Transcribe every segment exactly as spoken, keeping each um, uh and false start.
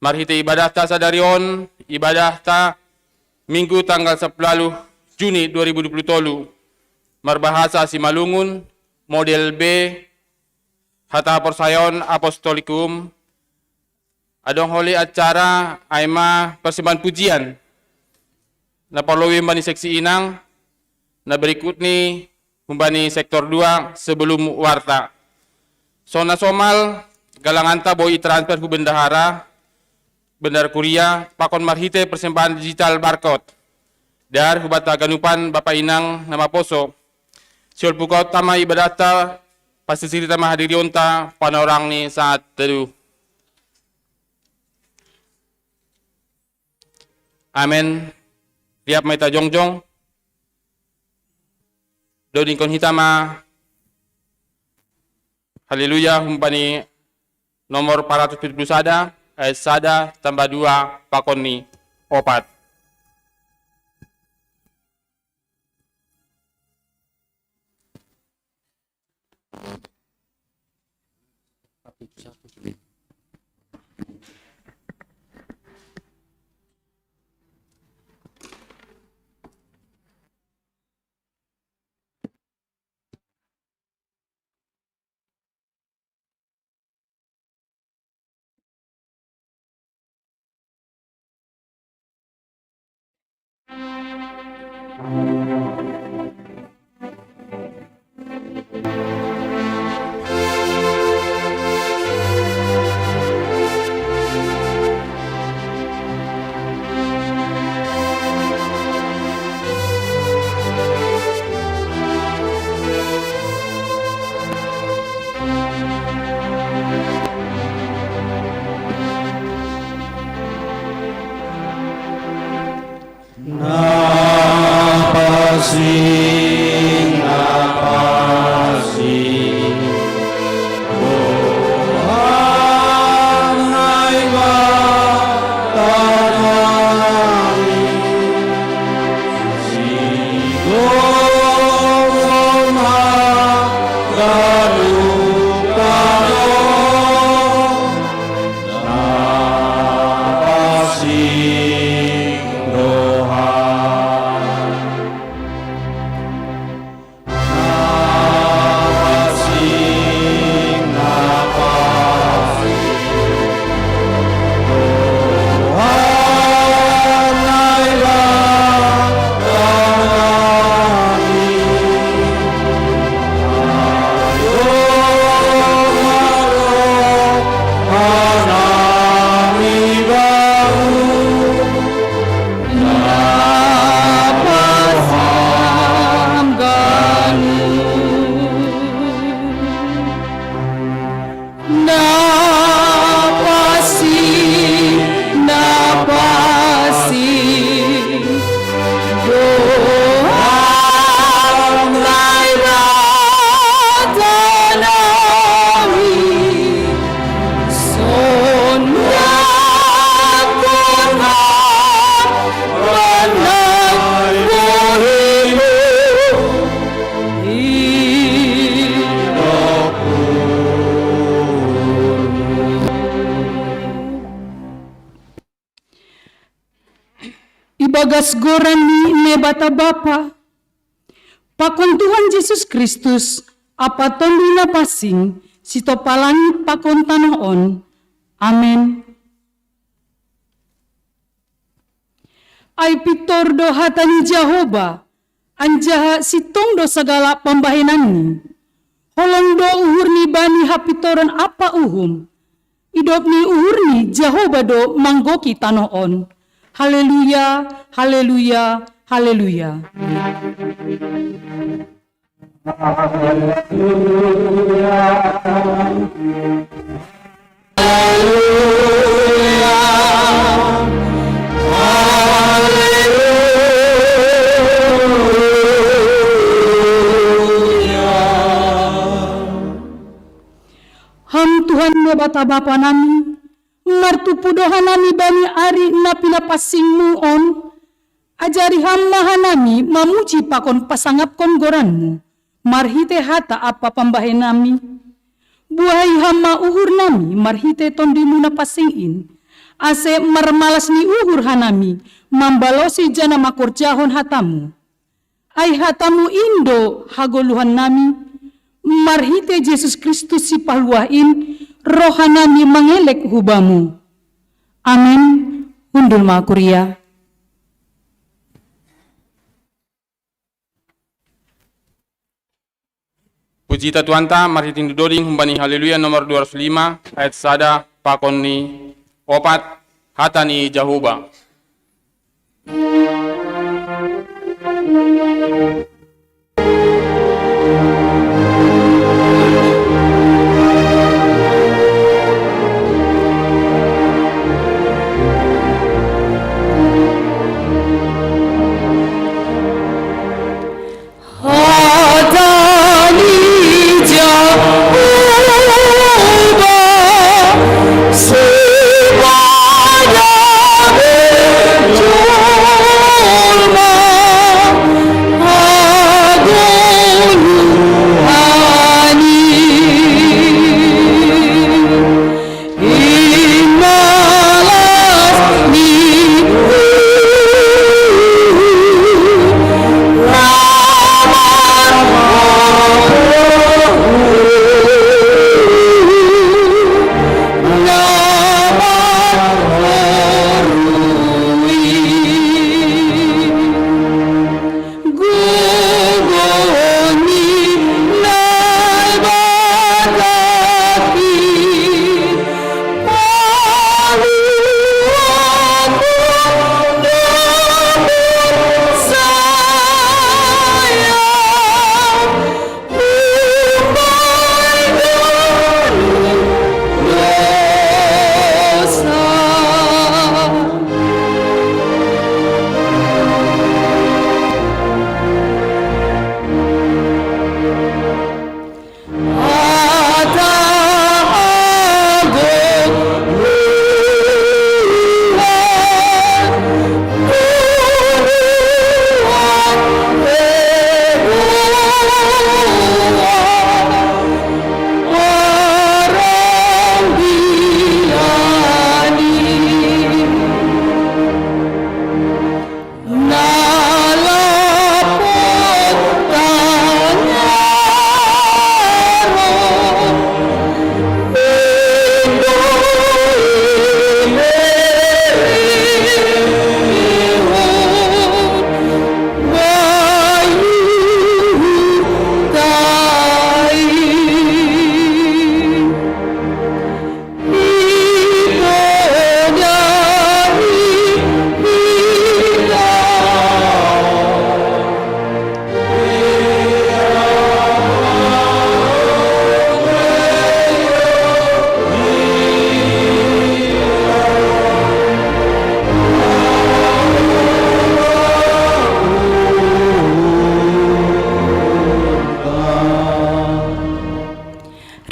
Marhite ibadahta sadari on, ibadahta Minggu tanggal sepuluh Juni dua ribu dua puluh tolu, marbahasa Simalungun, model B, Hata Porsayaon Apostolikum, adong holi acara ai ma persembahan pujian na parlobei humbani seksi inang, na berikut ni humbani sektor dua sebelum warta. Songon na somal, galanganta boi itransfer hu bendahara, bendahara kuria, pakon marhite persembahan digital barcode. Dar hubata ganupan bapa inang na maposo. Siolpukon tama ibadahta, pasisirita ma hadirionta panorang ni saat teduh. Amen. Riap ma ita jongjong. Dodingkon hita ma Haleluya humbani nomor empat ratus tujuh puluh sada, ayat sada tambah dua pakon ni opat. Napasing, napasing, Tuhan Naibata nami, sigogo ma ganup tano. Napasing roha. Napasing, napasing roha. Napasing, napasing roha Naibata nami, songon na tongah manang bohimu. Ibagas goran ni Naibata Bapa, pakon Tuhan Jesus Kristus, ampa Tonduy Napansing, sitopa langit pakon tanoh on. Amen. Ai pintor do hata ni Jahowa, anjaha sintong do sagala pambahenanni. Holong do uhurni bani hapintoron ampa uhum. Idop ni uhurni Jahowa do manggohi tanoh on. Haleluya, haleluya, haleluya. Ham Tuhan Naibata Bapa nami, martumpu do hanami bani ari na pinapansing-Mu on, ajari Ham ma hanami mamuji pakon pasangapkon goran-Mu, marhite hata ampa pambahenannami. Buahi Ham ma uhurnami marhite Tonduy-Mu Napansing in, ase marmalas ni uhur hanami, mambalosi janah mangkorjahon hatamu. Ai hatamu in do hagoluhannami, marhitei Jesus Kristus Sipaluah in, roh hanami mangelek hu Bamu. Amen. Hundul ma kuria. Puji ta Tuhanta, marhitei doding humbani Haleluya nomor dua ratus lima, ayat sada pakon ni opat, hata ni Jahowa.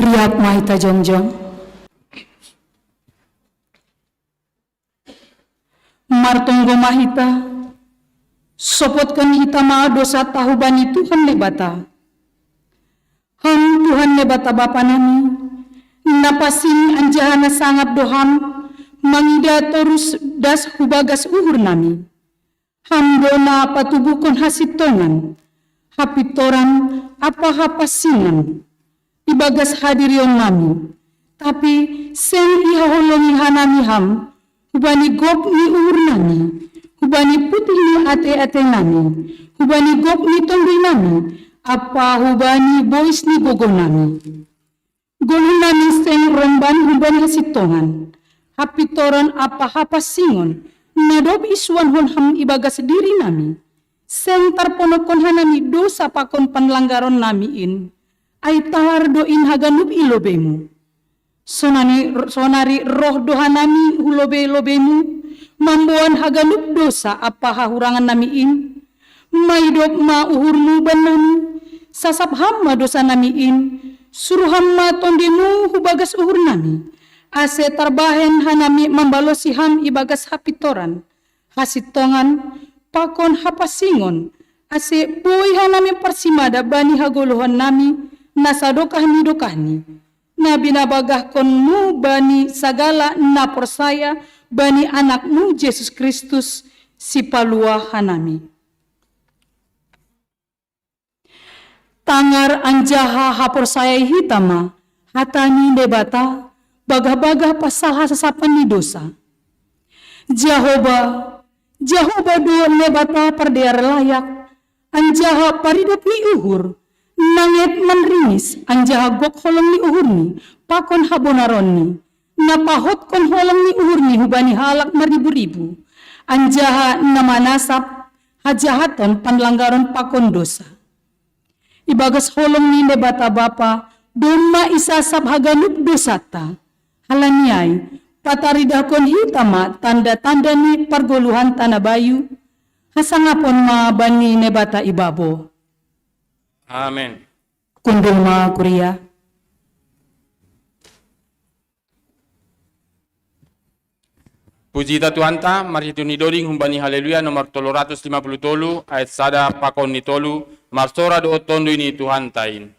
Riap ma hita jongjong. Martonggo ma hita, sopotkon hita ma dousanta hubani Tuhan Naibata. Ham Tuhan Naibata Bapa nami, na pansing anjaha na sangap do Ham mangida torus das hu bagas uhur nami. Ham do na patubuhkon hasintongan, hapintoran ampa hapansingon ibagas hadirion nami, tapi seng ihaholongi hanami Ham, hubani gok ni uhur nami, hubani putih ni ate-ate nami, hubani gok ni tonduy nami, ampa hubani bois ni gogo nami. Goluh nami seng romban humbani hasintongan, hapintoran ampa hapansingon, na dob isuanhon Ham ibagas diri nami. Seng tarponophon hanami dousa pakon panlanggaron nami in, ai talar do in haganup i lobei-Mu. Sonari, sonari roh do hanami hu lobei-lobei-Mu, mamboan haganup dousa ampa hahurangan nami in. Maidop ma uhur-Mu bannami, sasap Ham ma dousa nami in, suruh Ham ma Tonduy-Mu hu bagas uhur nami, ase tarbahen hanami mambalosi Ham ibagas hapintoran, hasintongan, pakon hapansingon, ase boi hanami parsimada bani hagoluhan nami na sadokah ni dokahni. na binabagahkonmu bani sagala na porsaya bani Anakmu Jesus Kristus, Sipaluahanami. Tangar anjaha haporsayai hita ma hata ni Naibata, bagah-bagah pasal hasasapan ni dosa. Jahowa, Jahowa do Naibata pardear layak, anjaha paridop ni uhur, nanget manringis anjaha gok holong ni uhurni pakon habonaronni, na pahotkon holong ni uhurni hubani halak maribu-ribu, anjaha na manasap hajahaton panlanggaron pakon dosa. Ibagas holong ni Naibata Bapa, domma isasap haganup dosanta. Halani ai, pataridahkon hita ma tanda-tanda ni pargoluhanta na bayu, hasangapon ma bani Naibata i babo. Amen. Hundul ma kuria. Puji hita Tuhanta, marhitehon ni doding humbani Haleluya nomor tolu ratus lima puluh tolu, ayat sada pakon ni tolu, marsora do Tonduy ni Tuhanta in.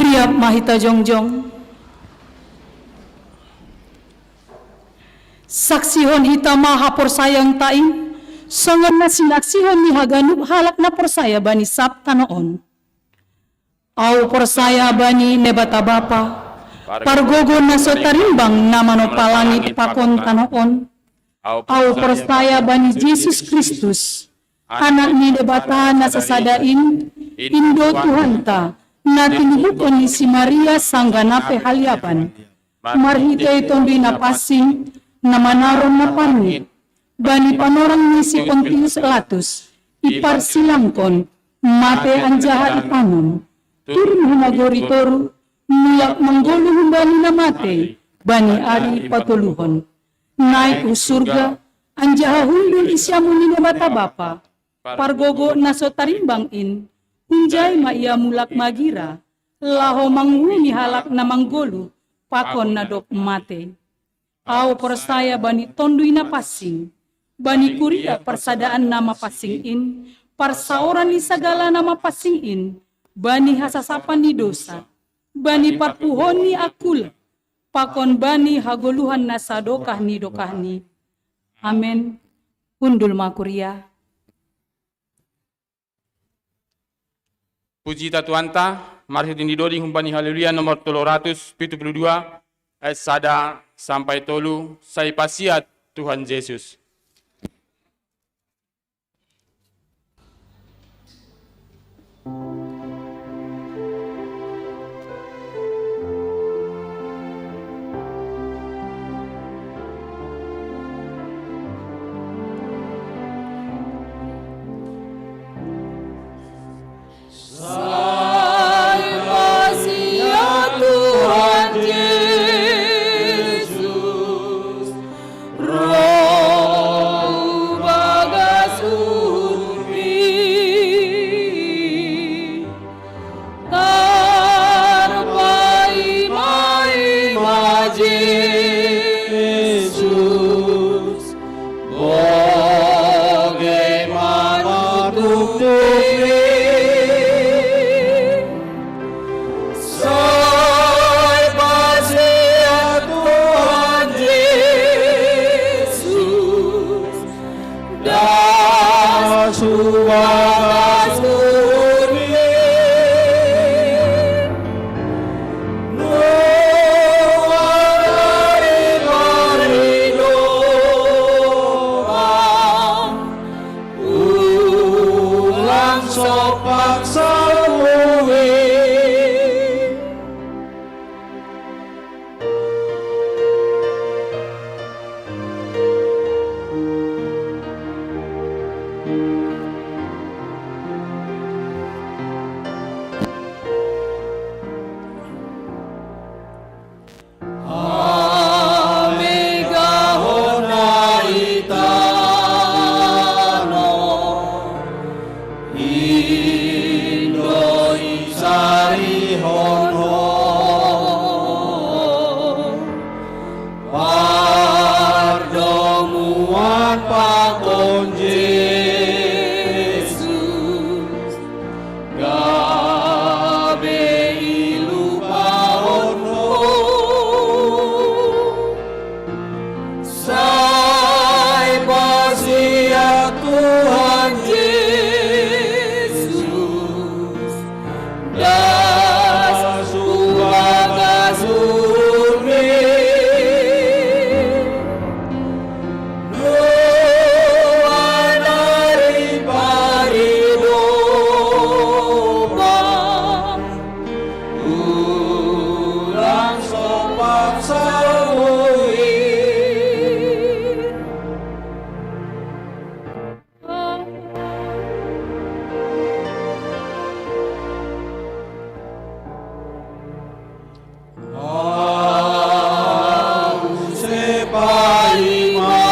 Riap ma hita jongjong. Saksihon hita ma haporsayaonta in, songon na sinaksihon ni haganup halak na porsaya bani sab tano on. Ahu porsaya bani Naibata Bapa, Pargogo na so tarimbang na manompa langit pakon tano on. Ahu porsaya bani Jesus Kristus, Anak ni Naibata na sasada in, in do Tuhanta, na tinubuhon ni si Maria sanggah na pe haliapan, marhitei Tonduy Napansing, na manaron na parngit bani panorang ni si Pontius Pilatus, iparsilangkon, mate anjaha ipanom, turun hu nagori toruh, mulak manggoluh humbani na matei bani ari patoluhon. Naik hu surga, anjaha hundul i siamun ni Naibata Bapa, Pargogo na so tarimbang in, hunjai ma Ia mulak magira, laho manguhumi halak na manggoluh pakon na dob matei. Ahu porsaya bani Tonduy Napansing, bani kuria parsadaan na mapansing in, parsaoran ni sagala na mapansing in, bani hasasapan ni dosa, bani parpuhoon ni angkula, pakon bani hagoluhan na sadokah ni dokahni. Amen. Hundul ma kuria. Puji hita Tuhanta, marhitehon ni doding humbani Haleluya nomor tolu ratus pitu puluh dua, ayat sada sampai tolu, sai pasiat Tuhan Jesus. Pangasuhun i, nuan ari paridoan, ulang sopak sawi. Amega hona itano, indo isarihon ho. Pardomuan pakon Jesus, gabe ilupaon ho. Sai pasiat Tuhan Jesus, das tu bagas umi. Nuan ari paridoan, ulang sopak sawi. Au sepaima,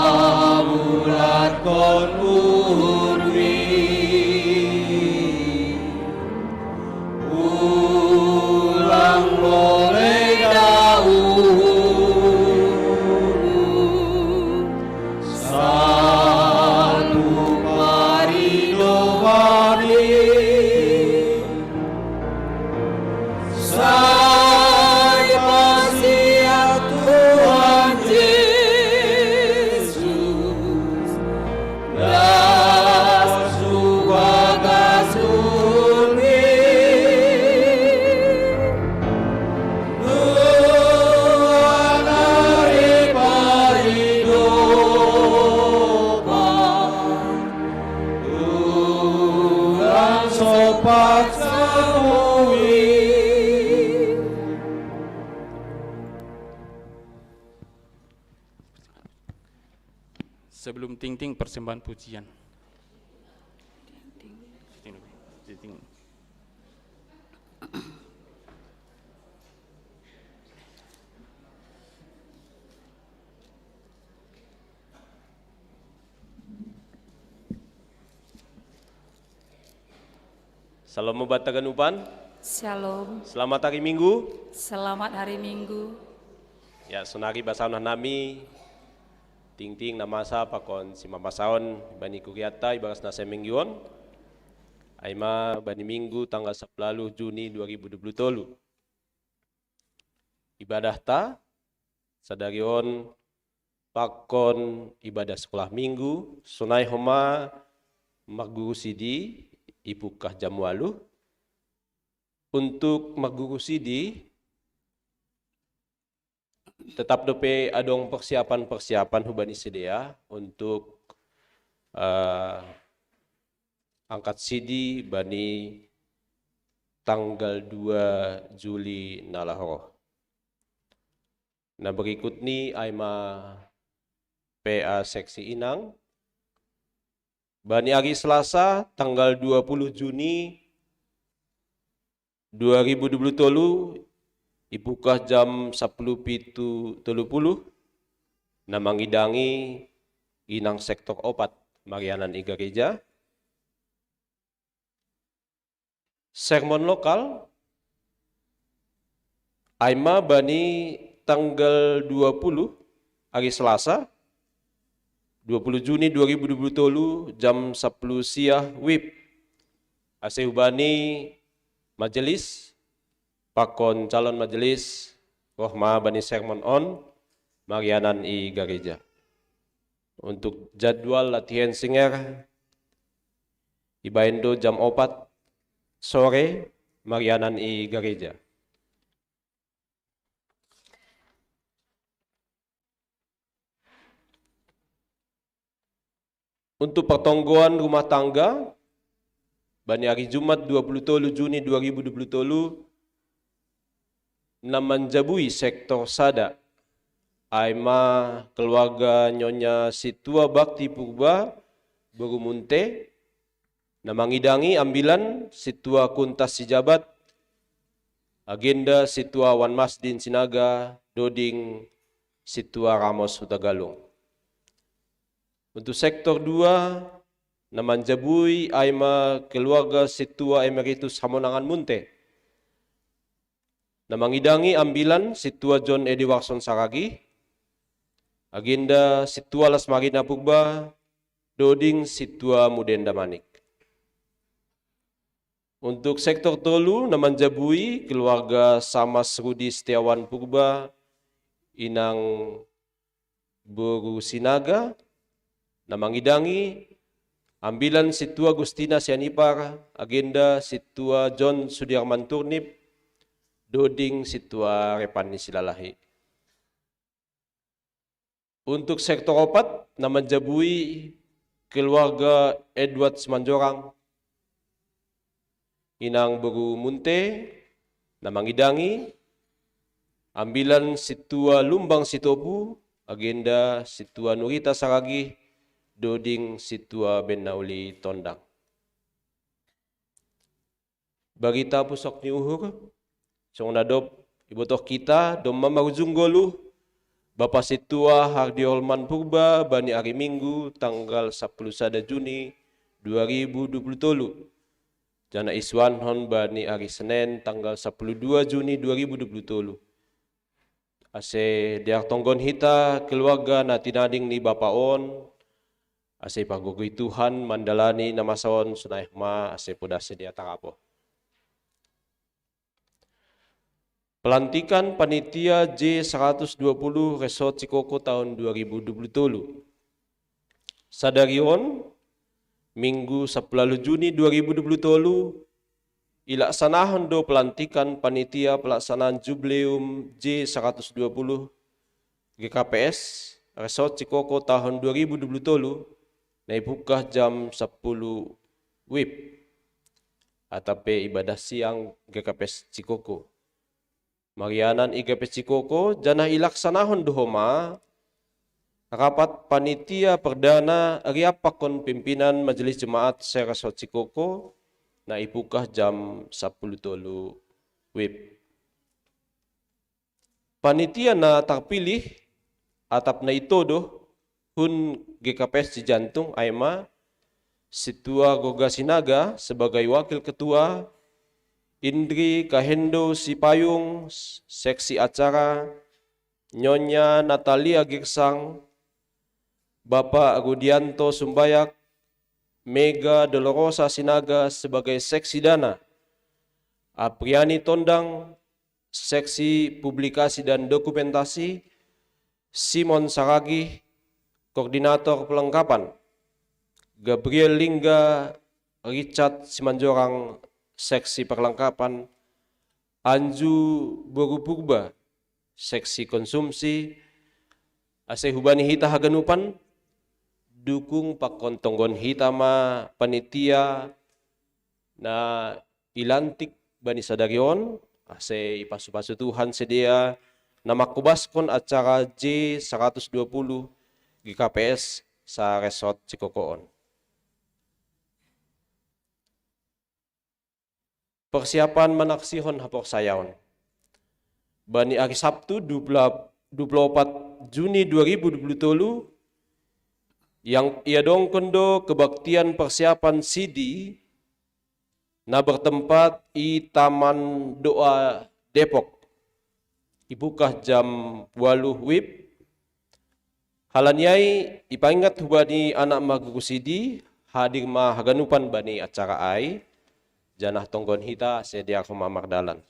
pamulat kon urmi. Ulang lolei da uhurmu, satu paridoan i. Sai pasiat Tuhan Jesus, das tu bagas umi. Nuan ari paridoan, ulang sopak sawi. Sebelum tingting persembahan pujian. Shalom buat haganupan. Shalom. Selamat hari Minggu. Selamat hari Minggu. Ya, sonari basahon nami tingting na masa pakon simamasahon bani kuriata ibagas na saminggu on. Ai ma bani Minggu tanggal sapuluh Juni dua ribu dua puluh tolu. Ibadahta sadari on pakon ibadah sekolah Minggu, sonai homa marguru sidi ipungkah jam ualuh. Untuk marguru sidi, tetap dope adong persiapan-persiapan hubani sidea untuk, eh, angkat sidi bani tanggal dua Juli na laho. Na berikut ni ai ma P A seksi Inang. Bani ari Selasa tanggal dua puluh Juni dua ribu dua puluh tolu, ipungkah jam sapuluh pitu tolu puluh, na mangidangi inang sektor opat marianan i gareja. Sermon lokal ai ma bani tanggal dua puluh, ari Selasa, dua puluh Juni dua ribu dua puluh tolu, jam sapuluh siah wib. Ase hubani majelis pakon calon majelis roh ma bani sermon on marianan i gareja. Untuk jadwal latihan singer, ibaen do jam opat sore, marianan i gareja. Untuk pertonggoan rumah tangga, bani ari Jumat dua puluh tolu Juni dua ribu dua puluh tolu, na manjabui sektor sada, ai ma keluarga Nyonya Situa Bakti Purba, Boru Munte, na mangidangi ambilan Situa Kuntas Sijabat, agenda Situa Wan Masdin Sinaga, doding Situa Ramos Hutagalung. Untuk sektor dua, na manjabui ai ma keluarga Situa Emeritus Hamonangan Munte, na mangidangi ambilan Situa John Ediwarson Saragih, agenda Situa Las Marina Purba, doding Situa Mudenda Manik. Untuk sektor tolu, na manjabui keluarga Samas Rudi Setiawan Purba, inang Boru Sinaga, na mangidangi ambilan Situa Gustina Sianipar, agenda Situa John Sudirman Turnip, doding Situa Repani Silalahi. Untuk sektor opat, na manjabui keluarga Edward Simanjorang, inang Boru Munte, na mangidangi ambilan Situa Lumbang Sitopu, agenda Situa Nurita Saragih, doding Situa Bennauli Tondang. Barita pusok ni uhur, songon na dob ibotoh hita, domma marujung goluh Bapa Situa Hardiolman Purba bani ari Minggu tanggal sapuluh sada Juni dua ribu dua puluh tolu, janah isuanhon bani ari Senen tanggal sapuluh dua Juni dua ribu dua puluh tolu. Ase dear tonggon hita keluarga na tinading ni bapa on, ase ipagogoi Tuhan mandalani na masa on, sonai ma ase poda sidea tarapoh. Pelantikan panitia J seratus dua puluh Resort Cikoko tahun dua ribu dua puluh tolu. Sadari on, Minggu sapuluh Juni dua ribu dua puluh tolu, ilaksanahon do pelantikan panitia pelaksanaan Jubileum J seratus dua puluh G K P S Resort Cikoko tahun dua ribu dua puluh tolu, na ipungkah jam sapuluh wib, atap pe ibadah siang G K P S Cikoko. Marianan i G K P S Cikoko, janah ilaksanahon do homa rapat panitia perdana riap pakon pimpinan Majelis Jemaat se-Resort Cikoko, na ipungkah jam sapuluh tolu wib. Panitia na tarpilih atap na itodoh hun G K P S Cijantung, ai ma Situa Goga Sinaga sebagai wakil ketua, Indri Kahendo Sipayung, seksi acara, Nyonya Natalia Girsang, Bapak Rudianto Sumbayak, Mega Dolorosa Sinaga sebagai seksi dana, Apriani Tondang, seksi publikasi dan dokumentasi, Simon Saragih, koordinator pelengkapan, Gabriel Lingga, Richard Simanjorang, seksi perlengkapan, Anju Boru Purba, seksi konsumsi. Ase hubani hita haganupan, dukung pakon tonggon hita ma panitia na ilantik bani sadari on, ase ipasu-pasu Tuhan sidea na mangkobaskon acara J seratus dua puluh G K P S se-Resort Cikoko on. Persiapan manaksihon haporsayaon. Bani ari Sabtu dua puluh, dua puluh opat Juni dua ribu dua puluh tolu, yang iadongkon do kebaktian persiapan sidi na bertempat i Taman Doa Depok. Ipungkah jam ualuh wib. Halani ai, ipaingat hubani anak margogo sidi, hadir ma haganupan bani acara ai, janah tonggon hita ase dear homa mardalan.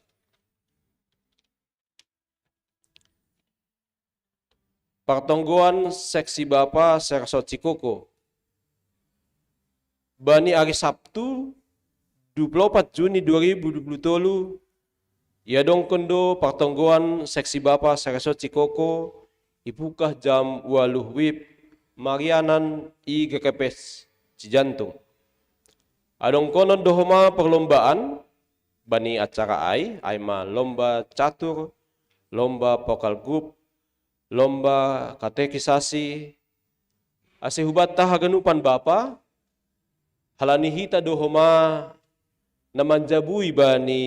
Partonggoan seksi bapa se resort Cikoko. Bani ari Sabtu, dua puluh opat Juni dua ribu dua puluh tolu, iadongkon do partonggoan seksi bapa se resort Cikoko, ipukah jam waluh wib, marianan i G K P S Cijantung. Adongkonon do homa perlombaan, bani acara ai, ai ma lomba catur, lomba vokal grup, lomba katekisasi, ase hubanta haganupan bapa, halani hita do homa na manjabui bani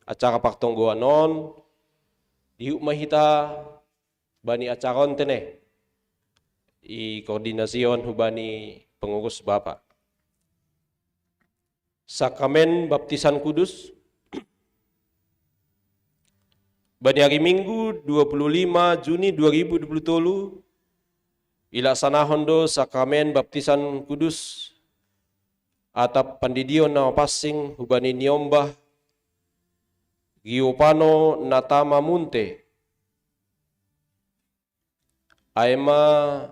acara partonggoan on, dihut ma hita bani acara on tene, i koordinasi on hubani pengurus bapa. Sakramen baptisan kudus. Bani ari Minggu dua puluh lima Juni dua ribu dua puluh tolu, ilaksanahon do sakramen baptisan kudus atap pandidion na mapansing hubani niombah Giopano Natama Munte. Ai ma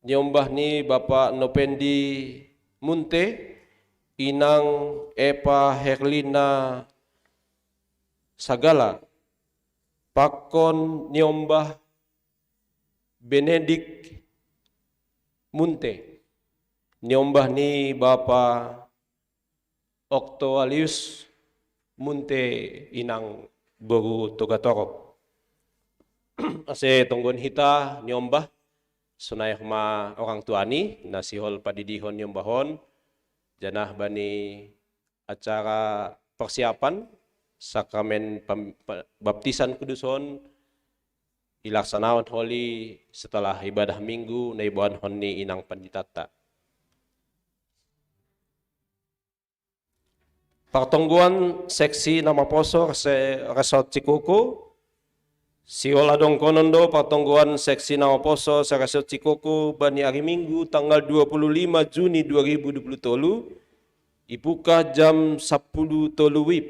niombah ni Bapa Nopendi Munte, Inang Epa Herlina Sagala, pakon niombah Benedik Munte, niombah ni Bapa Oktoalius Munte, Inang boru Togatorop. Ase tonggon hita niombah, sonai homa orang tua ni na sihol padidihon niombah on, janah bani acara persiapan sakramen pam-, pa-, baptisan kudus on ilaksanaon holi setelah ibadah Minggu na iboanhon ni Inang Panditanta. Partonggoan seksi na maposo se resort Cikoko. Sihol adongkonon do partonggoan seksi na maposo se resort Cikoko bani ari Minggu tanggal dua puluh lima Juni dua ribu dua puluh tolu, ipukah jam sampulu tolu wib,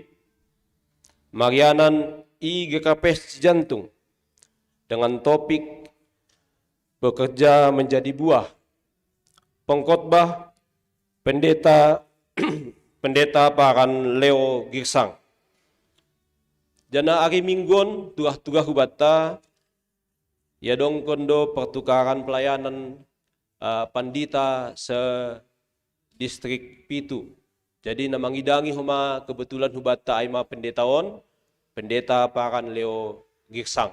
marianan i G K P S Cijantung, dengan topik Bekerja Menjadi Buah. Pengkhotbah Pendeta, Pendeta Paran Leo Girsang. Janah ari Minggu on tuah-tuah hubanta iadongkon do pertukaran pelayanan, eh, pandita se distrik pitu. Jadi na mangidangi homa kebetulan hubanta ai ma pendeta on, Pendeta Paran Leo Girsang.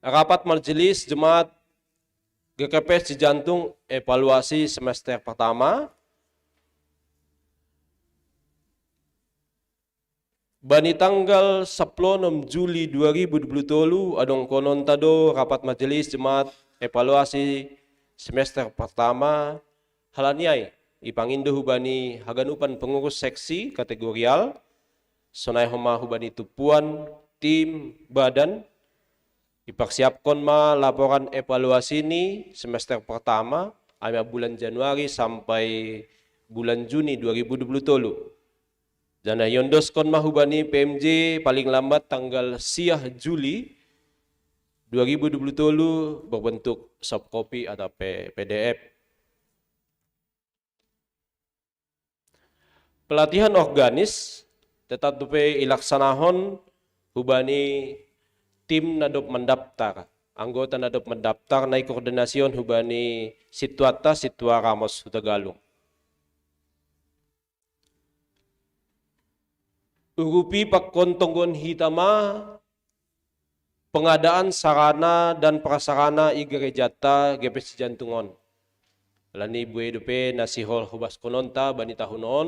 Rapat Majelis Jemaat G K P S Cijantung evaluasi semester pertama. Bani tanggal sampulu onom Juli dua ribu dua puluh tolu, adongkononta do rapat majelis jemaat evaluasi semester pertama, halani ai ipangindo hubani haganupan pengurus seksi kategorial, sonai homa hubani tumpuan, tim, badan, iparsiaphon ma laporan evaluasi ni semester pertama, ai ma bulan Januari sampai bulan Juni dua ribu dua puluh tolu. Janah iondoskon ma hubani P M J paling lambat tanggal siah Juli dua ribu dua puluh tolu berbentuk soft copy atau P-, P D F. Pelatihan organis tetap dope ilaksanahon hubani tim na dob mandaptar, anggota na dob mandaptar na ikoordinasihon hubani sintuanta, Sintua Ramos Hutagalung. Urupi pakon tonggon hita ma pengadaan sarana dan prasarana i gerejanta G P S Cijantung on. Alani buei dope na sihol hobaskononta bani tahun on,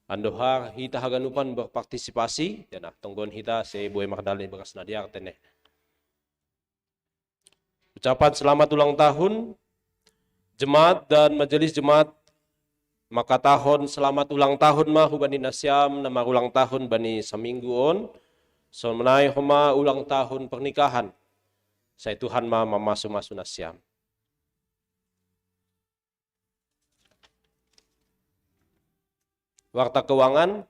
andohar hita haganupan berpartisipasi, janah tonggon hita ase buei mardalan ibagas na dear tene. Ucapan selamat ulang tahun, jemaat dan majelis jemaat mangkatahon selamat ulang tahun ma hubani nasiam na marulang tahun bani saminggu on, sonai homa ulang tahun pernikahan. Sai Tuhan ma mamasu-masu nasiam. Warta keuangan,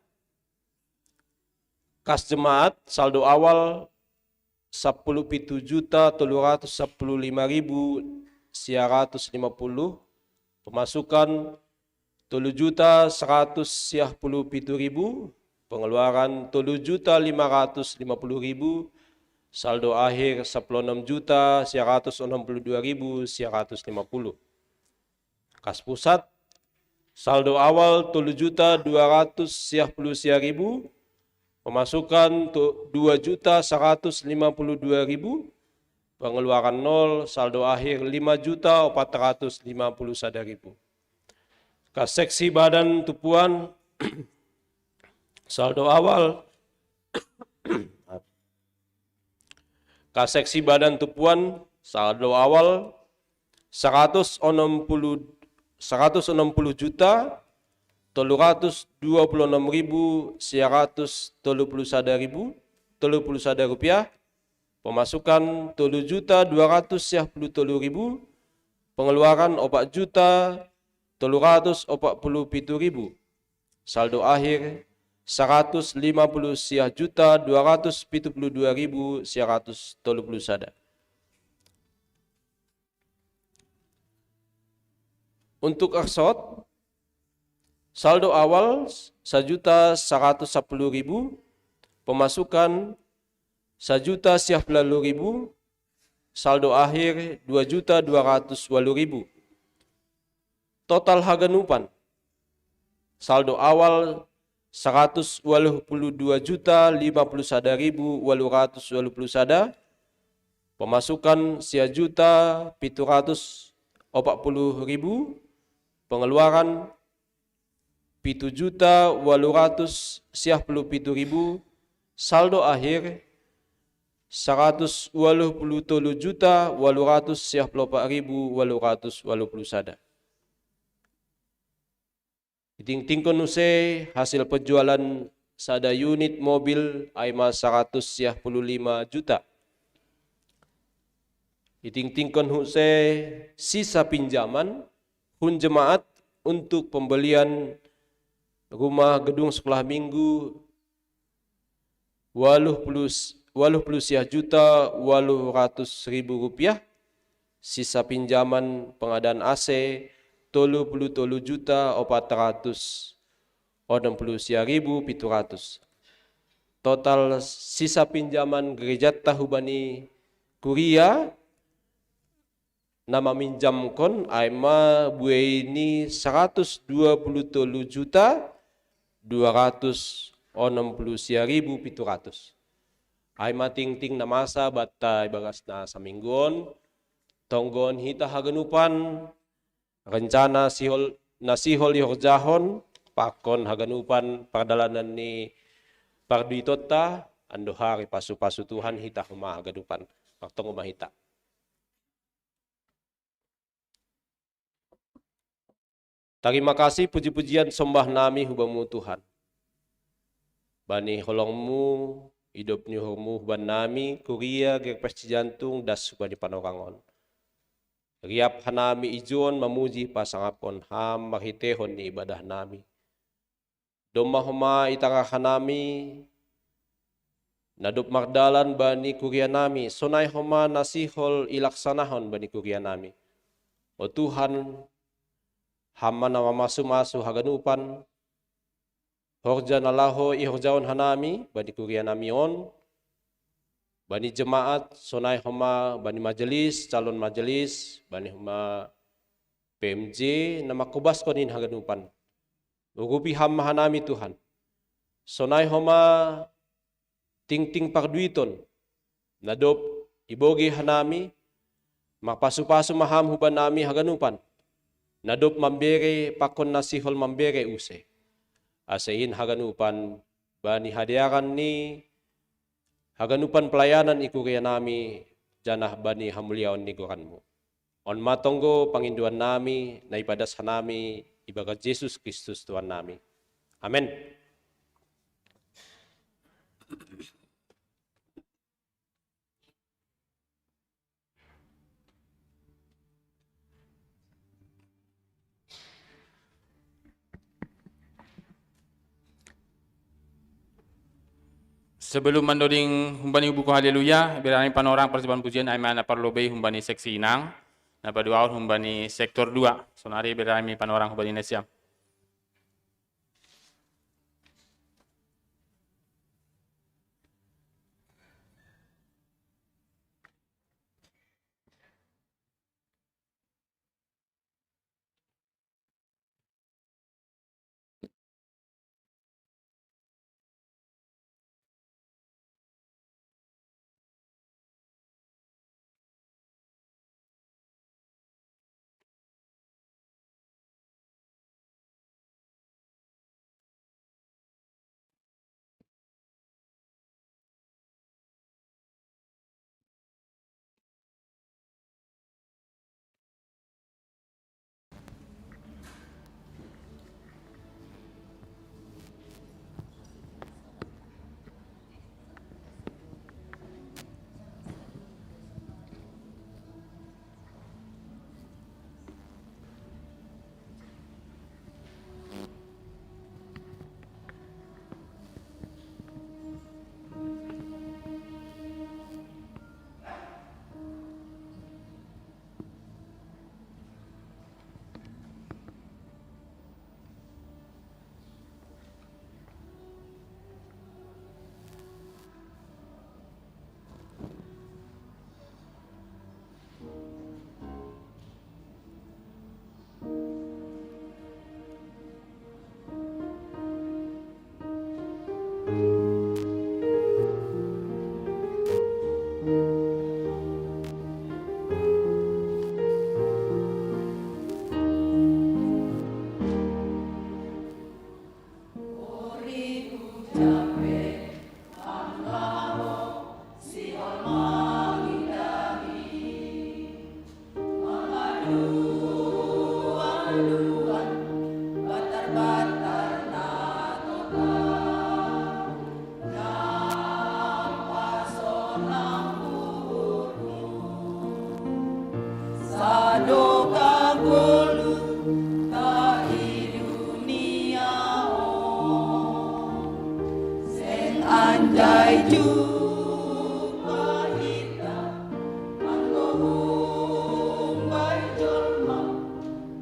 Kas jemaat, saldo awal sapuluh pitu juta tolu ratus sapuluh lima ribu sia ratus lima puluh, pemasukan tolu juta seratus sia puluh pitu ribu, pengeluaran tolu juta lima ratus lima puluh ribu, saldo akhir sapuluh enam juta sia ratus enam puluh dua ribu sia ratus lima puluh. Kas pusat, saldo awal tolu juta dua ratus sia puluh sia ribu, pemasukan tu dua juta seratus lima puluh dua ribu, pengeluaran nol, saldo akhir lima juta empat ratus lima puluh sada ribu. Kas seksi badan tupuan, saldo awal, kas seksi badan tupuan, saldo awal seratus enam puluh, seratus enam puluh juta tolu ratus dua puluh enam ribu sia ratus tolu puluh sada ribu, tolu puluh sada rupiah, pemasukan tolu juta dua ratus sia puluh tolu ribu, pengeluaran opat juta tolu ratus opat puluh pitu ribu, saldo akhir seratus lima puluh sia juta dua ratus pitu puluh dua ribu sia ratus tolu puluh sada. Untuk arsot, saldo awal sajuta saratus sapuluh ribu, pemasukan sajuta siah puluh ribu, saldo akhir dua juta dua ratus walu ribu. Total haganupan, saldo awal saratus walu puluh dua juta lima puluh sada ribu walu ratus walu puluh sada, pemasukan sia juta pitu ratus opat puluh ribu, pengeluaran pitu juta walu ratus siah puluh pitu ribu, saldo akhir saratus walu puluh tolu juta walu ratus siah puluh opat ribu walu ratus walu puluh sada. Itingtingkon use hasil penjualan sada unit mobil ai ma saratus siah puluh lima juta. Itingtingkon use sisa pinjaman hun jemaat untuk pembelian rumah gedung sekolah minggu walu puluh, walu puluh siah juta walu ratus ribu rupiah, sisa pinjaman pengadaan A C tolu puluh tolu juta opat ratus onom puluh siah ribu pitu ratus. Total sisa pinjaman gereja tahu bani kuria na maminjamkon ai ma buei ni saratus dua puluh tolu juta dua ratus onom puluh siah ribu pitu ratus. Ai ma tingting na masa banta ibagas na saminggu on, tonggon hita haganupan rencana sihol, na sihol ihorjahon, pakon haganupan pardalanan ni parduitonta, andohar ipasu-pasu Tuhan hita homa haganupan. Martonggo ma hita. Tarima kasih, puji-pujian sombah nami hu Bamu Tuhan. Bani holong-Mu, idop ni uhur-Mu huban nami, kuria Gerpes Cijantung das hubani panorang on. Riap hanami ijon mamuji pasangapkon Ham marhitehon ni ibadah nami. Domma homa itangar hanami, na dob mardalan bani kuria nami, sonai homa na sihol ilaksanahon bani kuria nami. O Tuhan, Ham ma na mamasu-masu haganupan horja na laho ihorjahon hanami bani kuria nami on, bani jemaat, sonai homa bani majelis, calon majelis, bani homa P M J, na mangkobaskon in haganupan. Urupi Ham ma hanami, Tuhan. Sonai homa tingting parduiton, na dob ibogei hanami, marpasu-pasu ma Ham huban nami haganupan, na dob mambere pakon na sihol mambere use. Ase in haganupan bani hadearan ni haganupan pelayanan i kuria nami, janah bani hamuliaon ni goran-Mu. On ma tonggo pangindoan nami, na ipadas hanami ibagas Jesus Kristus Tuhan nami. Amen. Sebelum mandoding humbani buku Haleluya, biar ami panorang persembahan pujian ami ana parlobei humbani seksi inang, na paduahon humbani sektor dua. Sonari biar ami panorang humbani nasiam. Sado kagolu ka i dunia on, seng anjai jupa hita, anggo umbai jolma,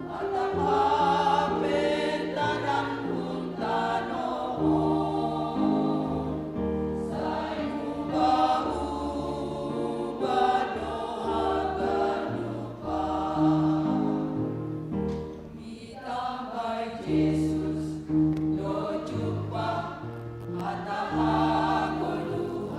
atap hape tarang hun tano on, sai ubah-ubah do haganupan. Mitambai Jesus do jupa, hata hagoluhan.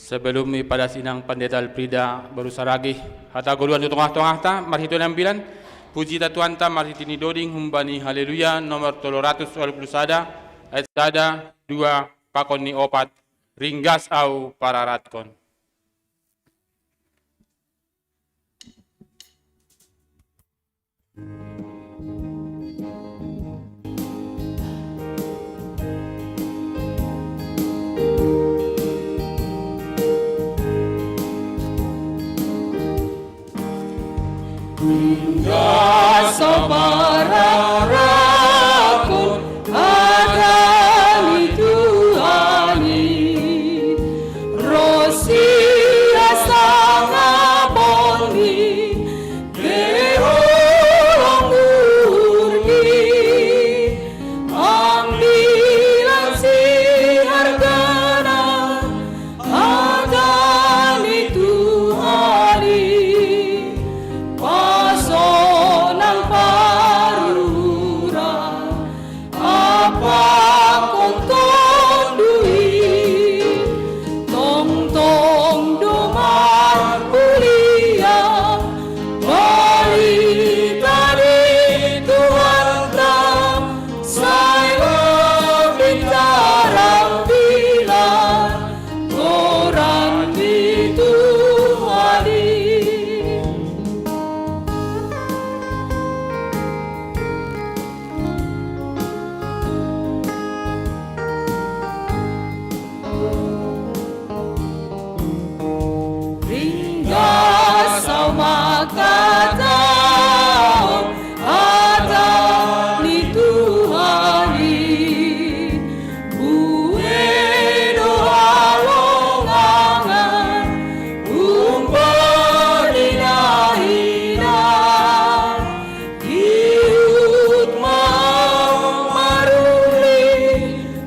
Sebelum ipadas inang Pandeta Elfrida baru saragih hata goluhan tu tongah-tongahta, marhitei ambilan, puji ta Tuhanta marhitei ni doding humbani Haleluya nomor tolu ratus walu pulu sada, ayat sada, dua, pakon ni opat, ringgas au pararatkon. Ringgas au pararatkon hata ni Tuhan i, ro siasang apolni geholong uhurni. Ambilan sihargana hata ni Tuhan i, pasonang paruhuran pakon Tonduy, tongtong do marmulia barita ni Tuhanta, sai lambin tarambilan goran ni Tuhan i. Ringgas au mangkatahon hata ni Tuhan i, buei do halongangan humbani na hinan. Ihut ma au maruli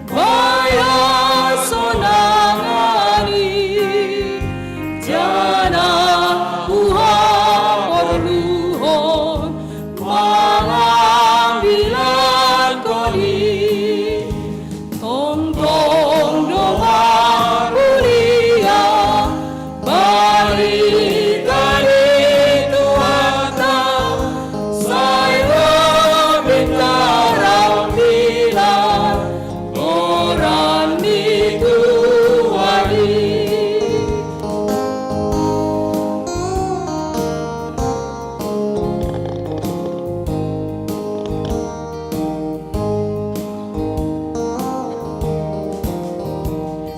baya sonangan i, janah huhaporluhon pangambilankon i. Tongtong do marmulia barita ni Tuhanta, sai lambin tarambilan goran ni Tuhan i.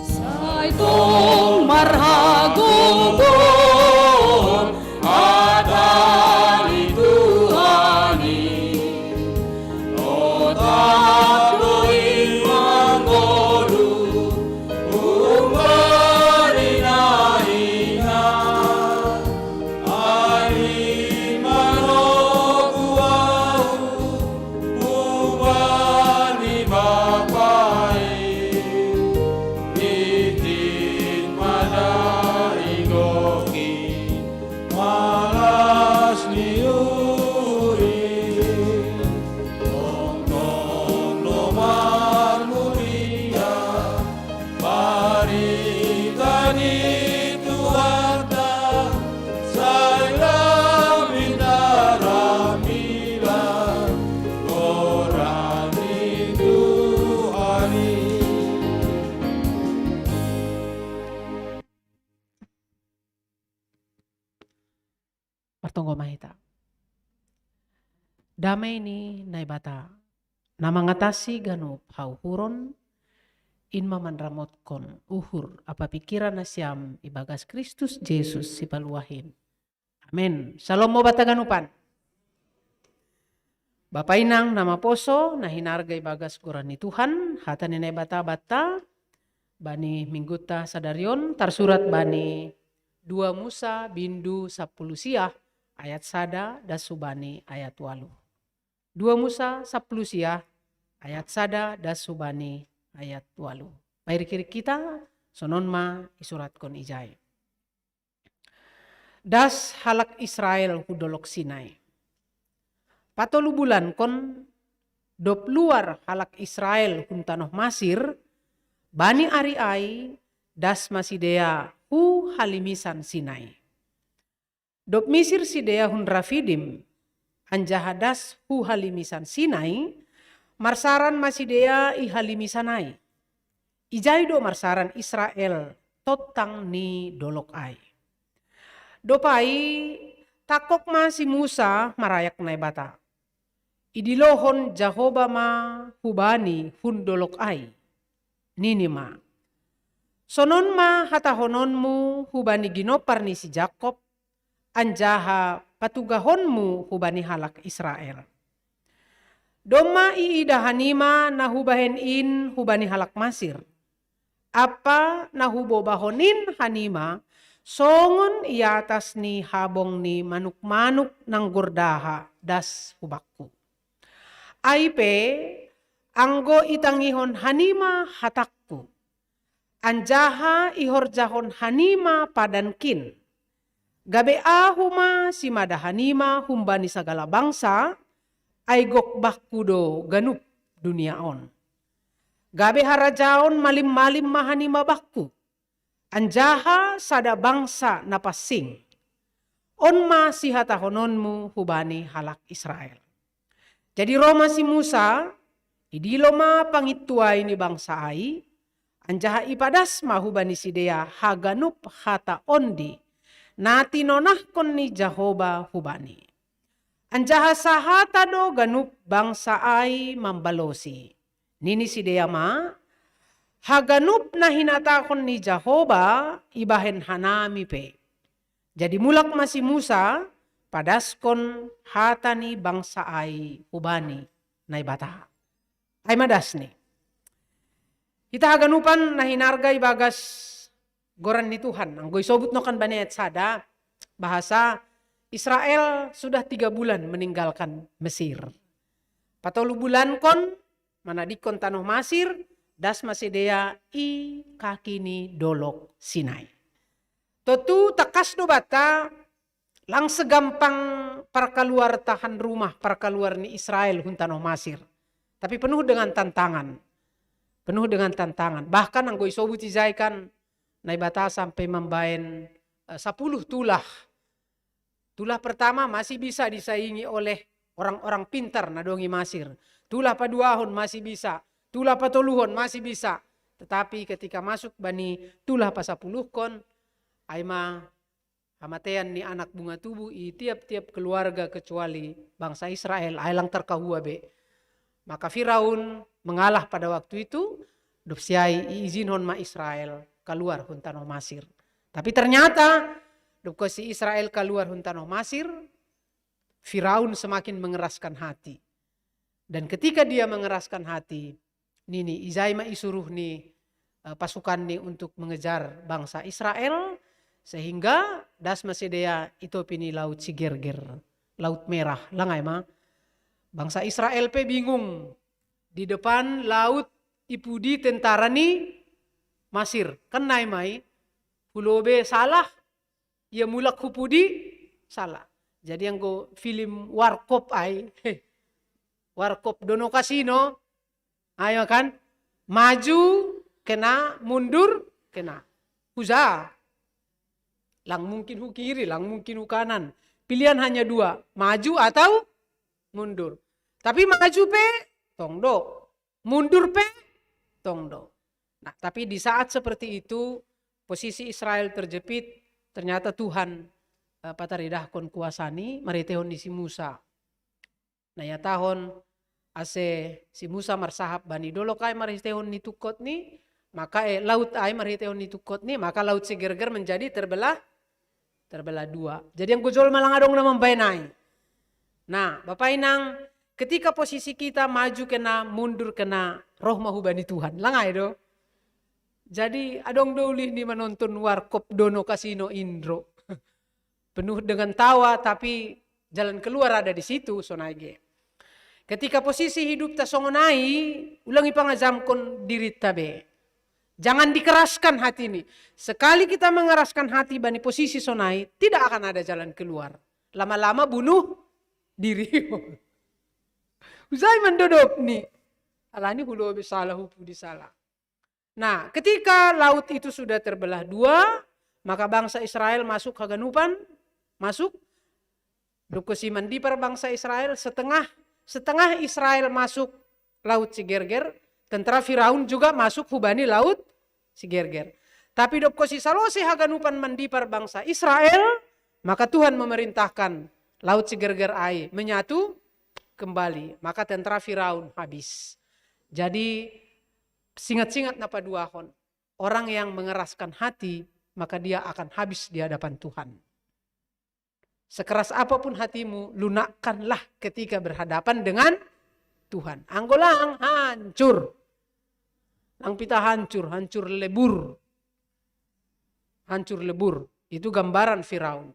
Sai tong marhagogohon hata ni Tuhan i, totap do i manggoluh humbani na hinan. Ai manogu ahu humbani Bapa i, itik ma da i gok i, malas ni uhur i. Tongtong do marmulia barita ni Tuhanta, sai lambin tarambilan goran ni Tuhan i. Martonggo ma hita. Damai ni Naibata, na mangatasi ganup hauhuron, in ma manramotkon uhur ampa pingkiran nasiam ibagas Kristus Jesus Sipaluah in. Amen. Syalom ma banta ganupan. Bapa inang na maposo, na hinarga ibagas goran ni Tuhan, hata ni Naibata banta bani minggunta sadari on tarsurat bani dua Musa bindu sampulu sia ayat sada das hubani ayat walu. Dua Musa sampulu sia ayat sada das hubani ayat walu. Pairik-irik hita, sonon ma isuratkon ijai. Das halak Israel hu dolok Sinai. Patolu bulankon dob luar halak Israel hun tanoh Masir, bani ari ai das ma sidea hu halimisan Sinai. Dob misir sidea hun Rafidim, anjaha das hu halimisan Sinai, marsaran ma sidea i halimisan ai. Ijai do marsaran Israel tongtang ni dolok ai. Dob ai, tangkok ma si Musa marayak Naibata. Idilohon Jahowa ma hubani hun dolok ai. Nini ma: Sonon ma hatahononmu hubani ginompar ni si Jakob, anjaha patugahonmu hubani halak Israel: Domma iidah hanima na hubahen in hubani halak Masir, ampa na hubobahon in hanima songon i atas ni habong ni manuk-manuk nanggordaha das hu bakku. Ai pe, anggo itangihon hanima hatangku, anjaha ihorjahon hanima padankin, gabe ahu ma simada hanima humbani sagala bangsa, ai gok bakku do ganup dunia on. Gabe harajaon malim-malim ma hanima bakku, anjaha sada bangsa na pansing. On ma sihatahononmu hubani halak Israel. Jadi ro ma si Musa, idilo ma pangintuai ni bangsa ai, anjaha ipadas ma hubani sidea haganup hata ondi, na tinonahkon ni Jahowa hubani. Anjaha sahata do ganup bangsa ai mambalosi. Nini sidea ma: Haganup na hinatahon ni Jahowa ibahen hanami pe. Jadi mulak ma si Musa, padaskon hata ni bangsa ai hubani Naibata. Ai ma dasni. Hita haganupan na hinarga ibagas goran ni Tuhan, anggo isobut nokan bani ayat sada, bahasa Israel sudah tiga bulan meninggalkan Mesir. Patolu bulankon manadingkon tanoh Masir, das ma sidea i kaki ni dolok Sinai. Tontu tangkas do banta, lang segampang parkaluar tahan rumah, parkaluar ni Israel hun tanoh Masir. Tapi penuh dengan tantangan. Penuh dengan tantangan. Bahkan anggo isobut ijai kan, Naibata sampe mambaen eh, sapuluh tulah. Tulah pertama masih bisa disaingi oleh orang-orang pintar na dong i Masir. Tulah paduahon masih bisa. Tulah patoluhon masih bisa. Tetapi ketika masuk bani tulah pasapuluhkon, ai ma hamatean ni anak bunga tubuh i tiap-tiap keluarga kecuali bangsa Israel, ai lang tarkahua be. Maka Firaun mengalah pada waktu itu, dob si ai iizinhon ma Israel kaluar hun tanoh Masir. Tapi ternyata, dob si Israel kaluar hun tanoh Masir, Firaun semakin mengeraskan hati. Dan ketika dia mengeraskan hati, nini, ijai ma isuruh ni eh, pasukan ni untuk mengejar bangsa Israel, sehingga das ma sidea i topi ni laut Sigerger, Laut Merah, lang ai ma. Bangsa Israel pe bingung di depan laut i pudi tentara ni Masir. Kan nai ma i, hu lobe salah, ia mulak hu pudi salah. Jadi anggo film Warkop ai, Warkop Dono Kasino, ayo kan, maju kena, mundur kena. Huza, lang mungkin hu kiri, lang mungkin hu kanan. Pilihan hanya dua, maju atau mundur. Tapi maju pe, tong do. Mundur pe, tong do. Nah, tapi di saat seperti itu, posisi Israel terjepit, ternyata Tuhan eh, pataridahkon kuasa ni, marhiteihon ni si Musa. Na ihatahon, ase si Musa marsahap bani dolok ai marhiteihon ni tungkot ni, maka eh, laut ai marhiteihon ni tungkot ni, maka laut Sigerger menjadi terbelah, terbelah dua. Jadi anggo jolma lang adong na mambaen ai. Nah, Bapak Inang, ketika posisi kita maju kena, mundur kena, roh ma hubani Tuhan. Lang ai do. Jadi adong do ulih ni manonton Warkop Dono Kasino Indro. Penuh dengan tawa, tapi jalan keluar ada di situ, sonai ge. Ketika posisi hidupta songon ai, ulang ipangajamkon dirinta be. Jangan dikeraskan hati ini. Sekali kita mengeraskan hati bani posisi sonai, tidak akan ada jalan keluar. Lama-lama bunuh diri. Uzai mandodop ni. Alani hu lobe salah, hu pudi salah. Nah, ketika laut itu sudah terbelah dua, Maka bangsa Israel masuk haganupan, masuk. Doko si mandipar bangsa Israel, setengah, setengah Israel masuk Laut Sigerger, tentara Firaun juga masuk hubani Laut Sigerger. Tapi doko si salose haganupan mandipar bangsa Israel, maka Tuhan memerintahkan Laut Sigerger ai menyatu kembali. Maka tentara Firaun habis. Jadi singat-singat na paduahon, orang yang mengeraskan hati, maka dia akan habis di hadapan Tuhan. Sekeras apapun hatimu, lunakkanlah ketika berhadapan dengan Tuhan. Anggo lang hancur. Lang pita hancur, hancur lebur. Hancur lebur. Itu gambaran Firaun.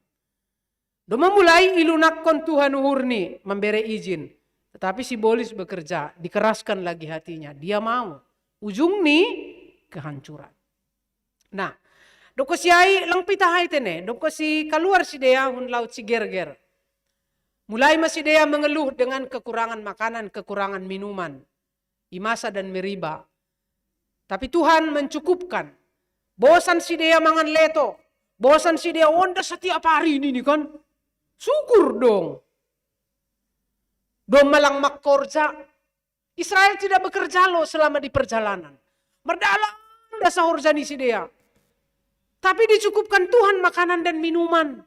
Doma mulai ilunakkon Tuhan uhurni, memberi izin. Tetapi sibolis bekerja, dikeraskan lagi hatinya. Dia mau. Ujungni kehancuran. Nah, doko si ai lang pita hai tene, doko si kaluar sidea hun Laut Sigerger. Mulai ma sidea mengeluh dengan kekurangan makanan, kekurangan minuman. I Masa dan Meriba. Tapi Tuhan mencukupkan. Bosan sidea mangan leto. Bosan sidea onda setiap hari ini, ini kan. Syukur dong. Dong ma lang mangkorja. Israel tidak bekerja lo selama di perjalanan. Mardalan da sahorja ni sidea. Tapi dicukupkan Tuhan makanan dan minuman.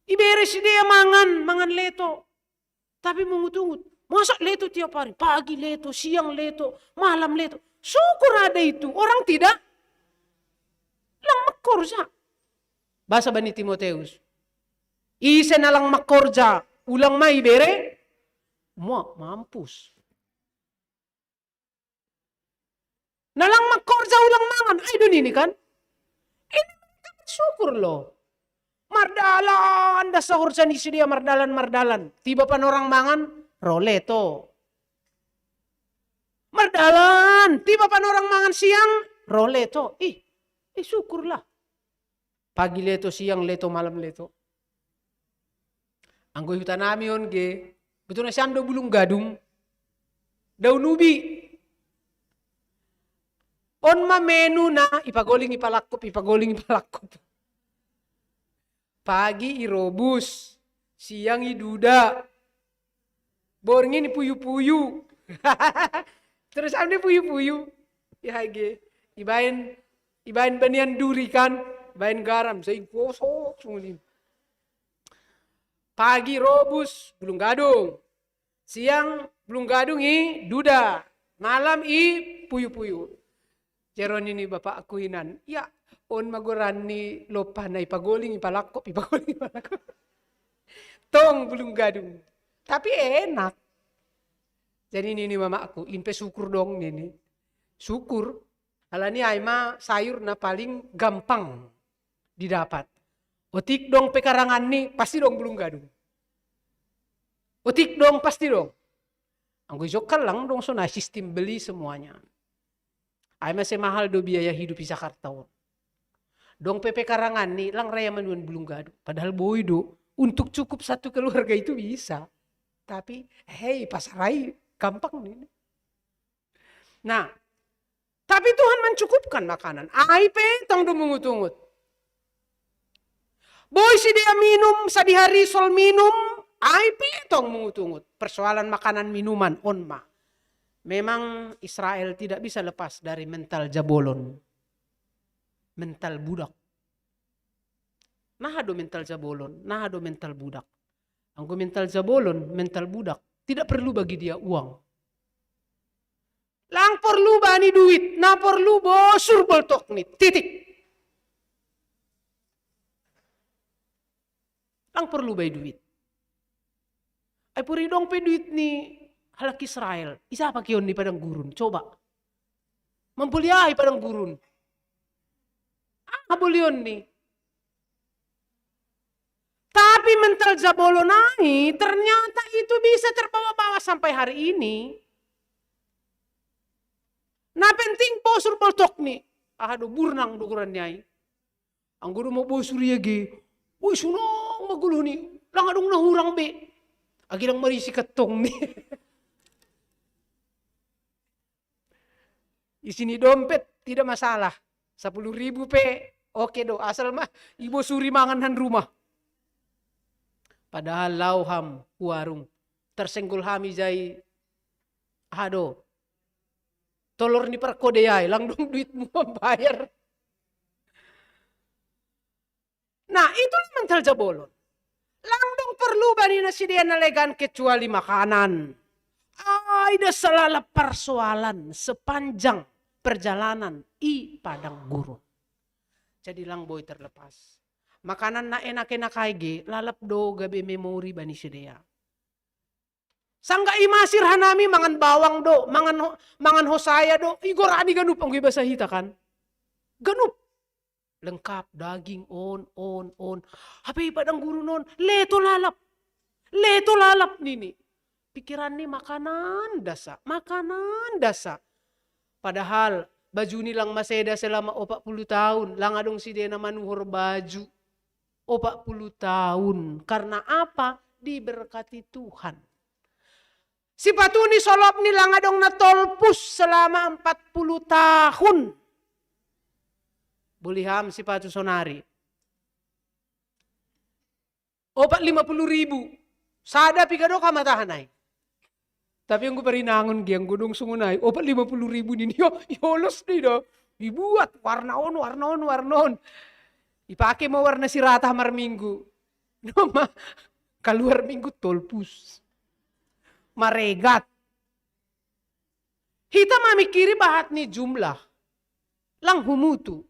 Ibere sidea mangan, mangan leto. Tapi mengutungut. Masa leto tiap hari? Pagi leto, siang leto, malam leto. Syukur ada itu. Orang tidak lang mangkorja. Basa bani Timoteus. Ise na lang mangkorja, ulang ma ibere. Mua, mampus. Na lang mangkorja ulang mangan, ai do nini kan? Ini syukur lo. Mardalan da sahorja ni sidea, mardalan, mardalan. Tiba panorang mangan, ro leto. Mardalan, tiba panorang mangan siang, ro leto. Ih, ih syukurlah. Pagi leto, siang leto, malam leto. Anggo i hutanami on ge, betul na siam do bulung gadung. Daun ubi. On ma menu na ipagoling ipalakkop, ipagoling ipalakkop. Pagi irobus, siang iduda. Borngin ipuyu-puyu. Terus ande puyu-puyu. Ya ge. Ibaen, ibaen banian duri kan, ibaen garam, sai gosok sunguni. Pagi robus, bulung gadung. Siang, bulung gadung iduda. Malam ipuyu-puyu. Jero nini bapakku inan. Ya, on ma goran ni lompa na ipagoling, ipalakkop, ipagoling, ipalakkop. Tong bulung gadung. Tapi enak. Jadi nini mamakku, inpe syukur dong nini. Syukur. Alani ai ma sayur na paling gampang didapat. Otik dong pe karangan ni, pasti dong bulung gadung. Otik dong, pasti dong. Anggo i jokkan lang dong sonai sistem beli semuanya. Ai ma sai mahal do biaya hidup i Jakarta on. Dong pe pe karangan ni lang raya manuan bulung gadung. Padahal boi do, untuk cukup satu keluarga itu bisa. Tapi, hei, pasar ai gampang ni. Nah, tapi Tuhan mencukupkan makanan. Ai pe tong do mungut-ungut. Boi sidea minum, sadihari sol minum, ai pe tong mungut-ungut. Persoalan makanan minuman on ma. Memang Israel tidak bisa lepas dari mental jabolon. Mental budak. Naha do mental jabolon, naha do mental budak. Anggo mental jabolon, mental budak, tidak perlu bagi dia uang. Lang porlu bani duit, na porlu bosur boltokni, titik. Lang porlu bai duit. Ai puri dong pe duit ni halak Israel, ija pakeon ni padang gurun, coba. Mamboli aha i padang gurun? Aha bolion ni? Tapi mental jabolon ai, ternyata itu bisa terbawa-bawa sampai hari ini. Na penting bosur boltokni. Aha do burnang do goran ni ai. Anggo dung mambosur ia ge, ui, sunang ma goluhni, lang adong na hurang be. Age lang marisi kantongni. Isi ni dompet tidak masalah. Sapuluh ribu pe oke do, asal ma ibo suri mangan han rumah. Padahal lao ham warung, tersenggol hami jai, ado tolor ni parkode ai, lang dong duitmu bayar. Nah, itulah mental jabolon. Lang dong perlu bani na sidea na legan kecuali makanan. Ai da salala persoalan sepanjang perjalanan i padang gurun. Jadi lang boi terlepas. Makanan na enak-enak ai ge lalap do gabe memori bani sidea. Sangga i Masir hanami mangan bawang do, mangan ho-, mangan hosaya do, i gorani ganup anggo i basa hita kan. Ganup. Lengkap, daging on, on, on. Hape i padang gurun on, leto lalap. Leto lalap nini. Pikiran ni makanan dasa, makanan dasa. Padahal baju ni lang maseda selama opat puluh tahun, lang adong sidea na manuhor baju opat puluh tahun. Karena apa? Diberkati Tuhan. Sipatu ni solop ni lang adong na tolpus selama empat puluh tahun. Boli ham sipatu sonari. Opat lima puluh ribu. Sada piga do kamatahan ai. Tapi anggo parinangon ge anggo dong songon ai, opat lima puluh ribu nini, yo, iolos do i do. Dibuat warna on, warna on, warna on. Ipake ma warna siratah marminggu. No ma, kaluar minggu tolpus. Maregat. Hita mamikiri bahat ni jumlah. Lang humutu.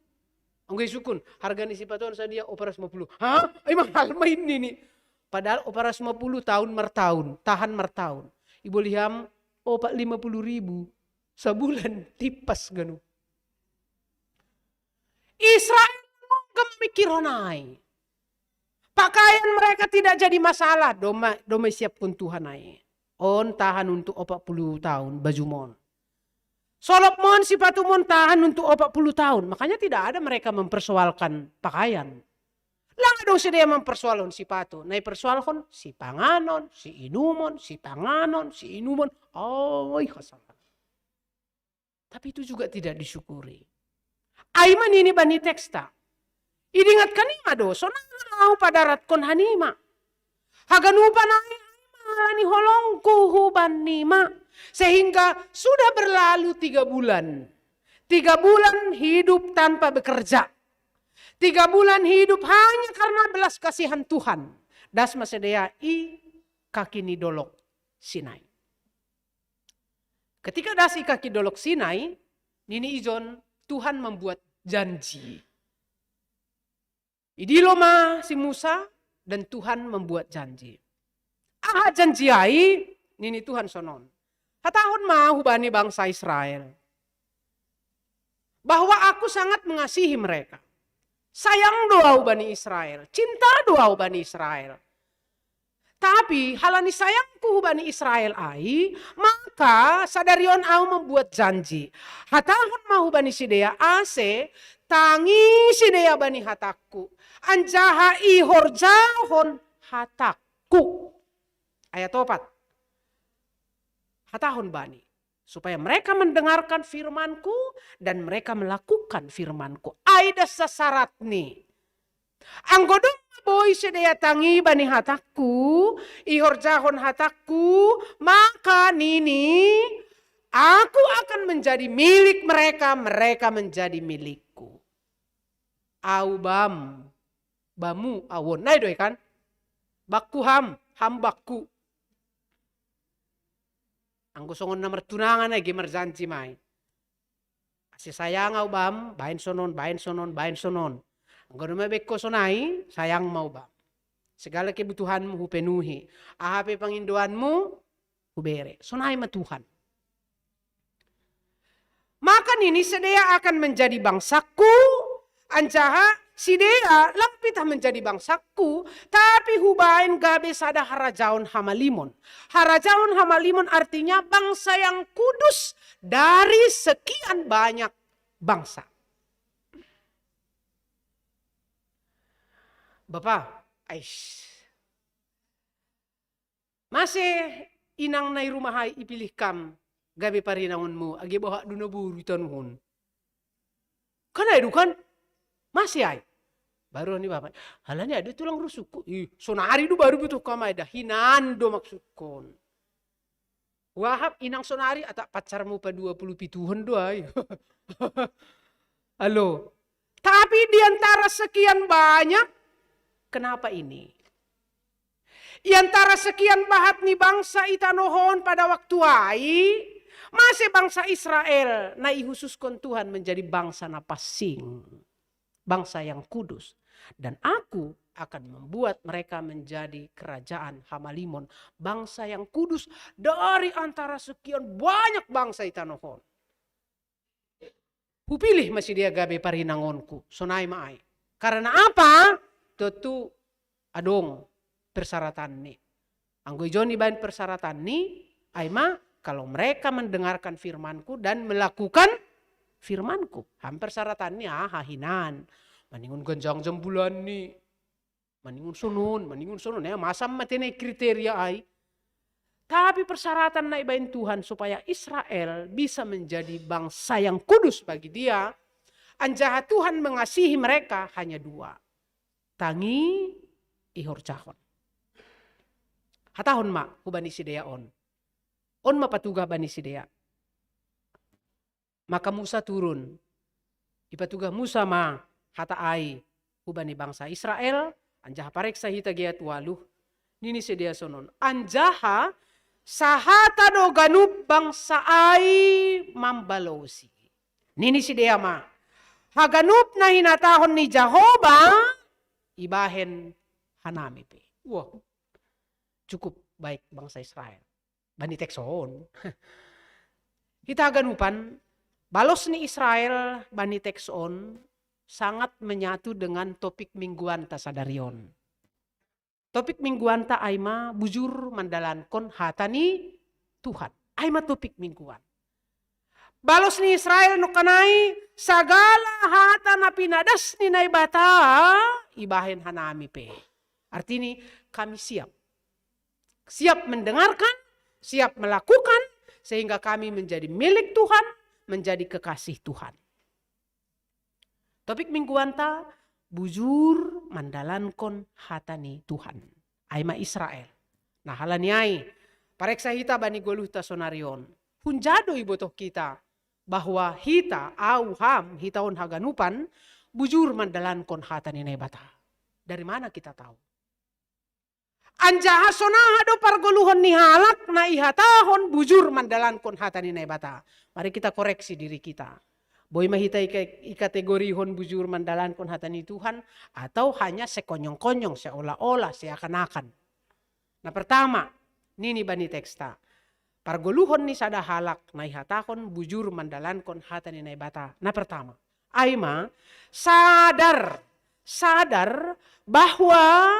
Anggo isungkun, harga ni sipatu on sadia opat ratus lima puluh. Ha? Ai mahal ma ini ni. Padahal opat ratus lima puluh tahun martahun, tahan martahun. Iboli ham opat lima puluh ribu. Sabulan tipas ganup. Israel gam mikir on ai. Pakaian mereka tidak jadi masalah, doma, doma siapkon Tuhan ai. On tahan untuk opat puluh tahun baju mon. Solop mon, sipatu mon tahan untuk opat puluh tahun. Makanya tidak ada mereka mempersoalkan pakaian. Lang adong sidea mempersoalkan sipatu. Na ipersoalkon sipanganon, siinumon, sipanganon, siinumon. Oi, hasahatan. Tapi itu juga tidak disyukuri. Ai ma nini bani teksta. Idingat hanima do, sonang au padaratkon hanima. Haganupan ai, ai ma ala ni holongku huban nima. Sehingga sudah berlalu tiga bulan. Tiga bulan hidup tanpa bekerja. Tiga bulan hidup hanya karena belas kasihan Tuhan. Das ma sidea i kaki ni dolok Sinai. Ketika das i kaki dolok Sinai, nini ijon Tuhan membuat janji. Idilo ma si Musa dan Tuhan membuat janji. Aha janji ai, nini Tuhan sonon. Hatahon ma hubani bangsa Israel. Bahwa aku sangat mengasihi mereka. Sayang do au bani Israel, cinta do au bani Israel. Tapi halani sayangku hubani Israel ai, maka sadari on au membuat janji. Hatahon ma hubani sidea ase, tangi sidea bani hatangku. Anjaha ihorjahon hatangku. Ayat opat. Hatahon bani, supaya mereka mendengarkan firmanku dan mereka melakukan firmanku. Ai das sasaratni. Anggo dong boi sidea tangi bani hatangku, ihorjahon hatangku, maka nini, aku akan menjadi milik mereka, mereka menjadi milikku. Au bam, bamu au on. Nai do i kan? Bakku ham, ham bakku. Anggo songon na martunangan ai ge marjanji ma i. Ase sayang au bam, baen sonon, baen sonon, baen sonon. Anggo na mabaen ho sonai, sayang ma au bam. Segala kebutuhanmu hupenuhi. Aha pe pangindoanmu, hubere. Sonai ma Tuhan. Maka nini sidea akan menjadi bangsaku, anjaha sidea lang pitah menjadi bangsaku, tapi hubaen gabe sada harajaon hamalimon. Harajaon hamalimon artinya bangsa yang kudus dari sekian banyak bangsa. Bapa, ais. Mase inang na i rumah ai ipilih kam gabe parinangonmu, age boha do na boru i tanuhon. Kan ai du kan? Masih ai. Baru ni bapak. Halani ai du tulang rusukku. Ih, sonari du baru butuh kamai da. Hinan do maksudkon. Wahab inang sonari ata pacarmu pa dua puluh pituhon do ai. Halo. Tapi di antara sekian banyak, kenapa ini? Di antara sekian bahat ni bangsa i tanohon pada waktu ai, masih bangsa Israel na ihususkon Tuhan menjadi bangsa na pansing, bangsa yang kudus. Dan aku akan membuat mereka menjadi kerajaan hamalimon, bangsa yang kudus dari antara sekian banyak bangsa i tanohon. Hupilih ma sidea gabe parinangonku, sonai ma ai. Karena apa? Tontu adong persyaratanni. Anggo ijon ibaen persyaratanni, ai ma kalau mereka mendengarkan firmanku dan melakukan firmanku. Ham persyaratanni aha hinan? Maningon ganjang jambulanni. Maningon sonon, maningon sonon. Ya, masa matene kriteria ai. Tapi persyaratan na ibaen Tuhan supaya Israel bisa menjadi bangsa yang kudus bagi Dia, anjaha Tuhan mengasihi mereka hanya dua. Tangi, ihorjahon. Hatahon ma hubani sidea on. On ma patugah bani sidea. Maka Musa turun. Ipatugah Musa ma hata ai hubani bangsa Israel, anjaha pareksa hita ge ayat ualuh, nini sidea sonon. Anjaha sahata do ganup bangsa ai mambalosi. Nini sidea ma, haganup na hinatahon ni Jahowa ibahen hanami pe. Wah, cukup baik bangsa Israel. Bani teks on. Hita haganupan, balos ni Israel bani teks on sangat menyatu dengan topik mingguanta sadari on. Topik mingguanta ai ma bujur mandalankon hata ni Tuhan. Ai ma topik mingguan. Balos ni Israel nongkanai, sagala hata na pinadas ni Naibata ibahen hanami pe. Artini kami siap. Siap mendengarkan, siap melakukan, sehingga kami menjadi milik Tuhan, menjadi kekasih Tuhan. Topik mingguanta, bujur mandalankon hata ni Tuhan. Ai ma Israel. Nah, halani ai, pareksa hita bani goluhta sonari on. Hunja do ibotoh hita, bahwa hita, au, ham, hita on haganupan, bujur mandalankon hata ni Naibata. Dari mana kita tahu? Anjaha sonaha do pargoluhon ni halak na ihatahon bujur mandalankon hata ni Naibata. Mari kita koreksi diri kita. Boi ma hita ika-, ikategorihon bujur mandalankon hata ni Tuhan, atau hanya sekonyong-konyong, seolah-olah, seakan-akan. Na pertama, nini bani teksta. Pargoluhon ni sada halak na ihatahon bujur mandalankon hata ni Naibata. Na pertama, ai ma, sadar, sadar bahwa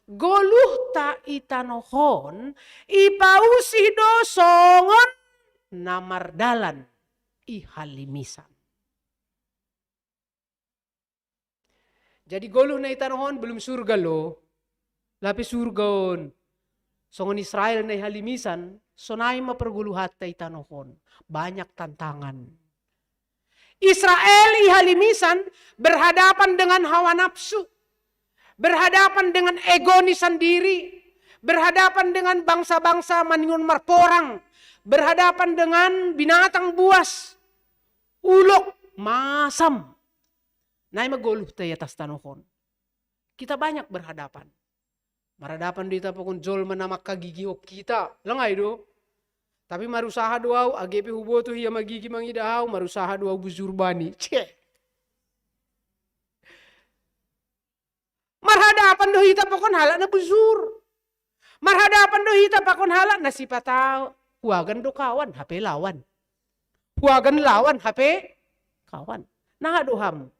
goluhta i tanoh on ipausih do songon na mardalan i halimisan. Jadi goluh na i tanoh on belum surga lo. Lape surga on. Songon Israel na i halimisan, sonai ma pergoluhanta i tanoh on. Banyak tantangan. Israel i halimisan berhadapan dengan hawa nafsu. Berhadapan dengan ego ni sandiri. Berhadapan dengan bangsa-bangsa maningon marporang. Berhadapan dengan binatang buas. Ulok, masam. Nai ma goluhta i atas tanoh on. Kita banyak berhadapan. Marhadapan do hita pakon jolma na mangkagigihon hita. Lang ai do. Tapi marusaha do au, age pe huboto ia magigi mangidah au, marusaha do au bujur bani. Cie. Marhadapan do hita pakon halak na bujur. Marhadapan do hita pakon halak na sipat au. Huagan do kawan, hape lawan. Huagan lawan, hape kawan. Naha do ham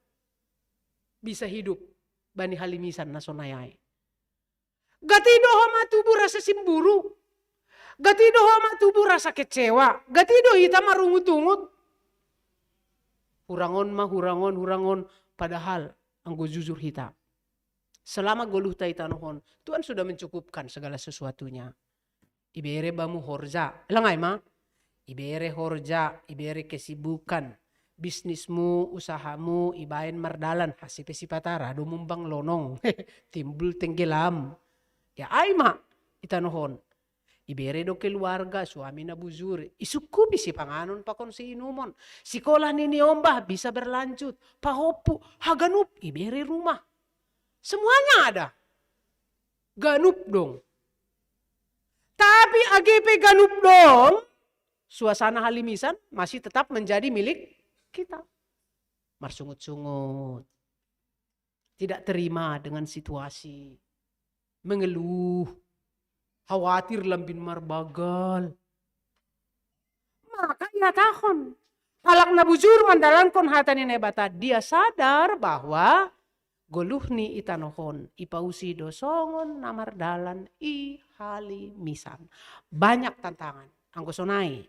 bisa hidup bani halimisan na sonai ai. Gati do ho ma tubu rasa simburu. Gati do ho ma tubu rasa kecewa. Gati do hita marungut-ungut. Hurangon ma, hurangon, hurangon. Padahal anggo jujur hita, selama goluhta i tanoh on, Tuhan sudah mencukupkan segala sesuatunya. Ibere bamu horja, lang ai ma. Ibere horja, ibere kesibukan, bisnismu, usahamu, ibaen mardalan, hasipe sipatara, do mumbang lonong, timbul tenggelam. Ya ai ma, itanohon. Ibere do keluarga, suami na bujur, isukkupi sipanganon pakon siinumon. Sikola ni niombah bisa berlanjut, pahompu, haganup, ibere rumah. Semuanya ada. Ganup dong. Tapi age pe ganup dong, suasana halimisan masih tetap menjadi milik kita. Marsungut-sungut. Tidak terima dengan situasi. Mengeluh. Khawatir lambin marbagal. Maka ihatahon. Halak na bujur mandalankon hata ni Naibata, dia sadar bahwa goluh ni itanohon ipausi do songon na mardalan i halimisan. Banyak tantangan. Anggo sonai,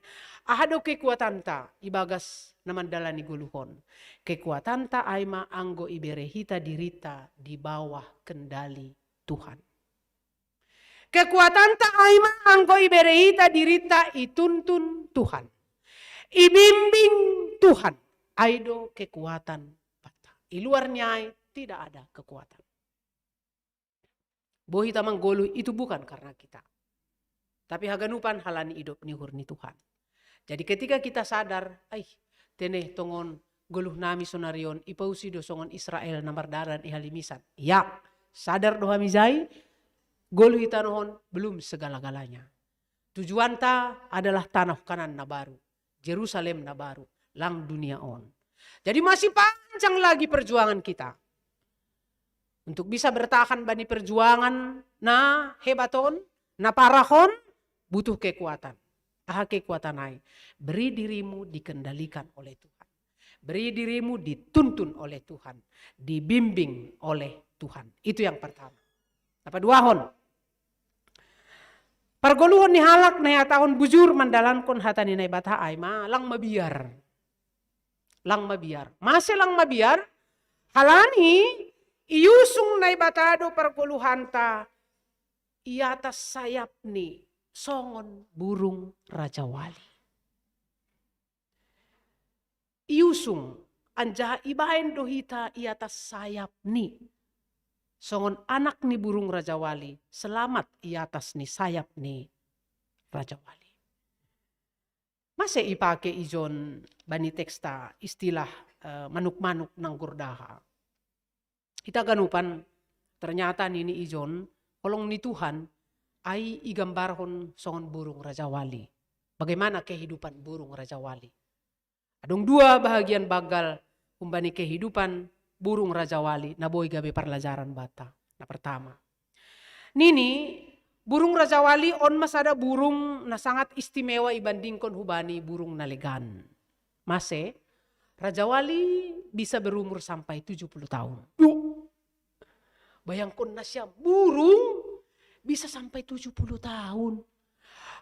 aha do kekuatanta ibagas na mandalani goluhon? Kekuatanta ai ma anggo ibere hita dirinta di bawah kendali Tuhan. Kekuatanta ai ma anggo ibere hita dirinta ituntun Tuhan. Ibimbing Tuhan. Ai do kekuatan banta. Di luar ni ai tidak ada kekuatan. Bohi hita manggoluh itu bukan karena kita. Tapi haganupan halani idop ni uhur ni Tuhan. Jadi ketika kita sadar, ai, teneh tongon goluh nami sonarion ipausi do songon Israel na mardalan i halimisan. Ya, sadar do hami jai, goluh itanohon belum segala-galanya. Tujuanta adalah tanah Kanan na baru, Jerusalem na baru, lang dunia on. Jadi masih panjang lagi perjuangan kita. Untuk bisa bertahan bani perjuangan na hebat on, na parah on, butuh kekuatan. Aha kekuatan ai? Beri dirimu dikendalikan oleh Tuhan. Beri dirimu dituntun oleh Tuhan, dibimbing oleh Tuhan. Itu yang pertama. Apa duahon? Pargoluhon ni halak na ihatahon bujur mandalankon hata ni Naibata ai ma lang mabiar. Lang mabiar. Mase lang mabiar? Halani iusung Naibata do pargoluhanta i atas sayapni songon burung rajawali. Iusung, anjaha ibaen do hita i atas sayapni. Songon anak ni burung rajawali, selamat i atas ni sayap ni rajawali. Mase ipake ijon bani teksta istilah eh, manuk-manuk nang gordaha? Hita ganupan, ternyata nini ijon, holong ni Tuhan ai igambarhon songon burung rajawali. Bagaimana kehidupan burung rajawali? Adong dua bahagian banggal humbani kehidupan burung rajawali na boi gabe parlajaran banta. Na pertama, nini, burung rajawali on ma sada burung na sangat istimewa ibandingkon hubani burung na legan. Mase, rajawali bisa berumur sampai tujuh puluh tahun. Duh. Bayangkon, nasiam burung bisa sampai tujuh puluh tahun.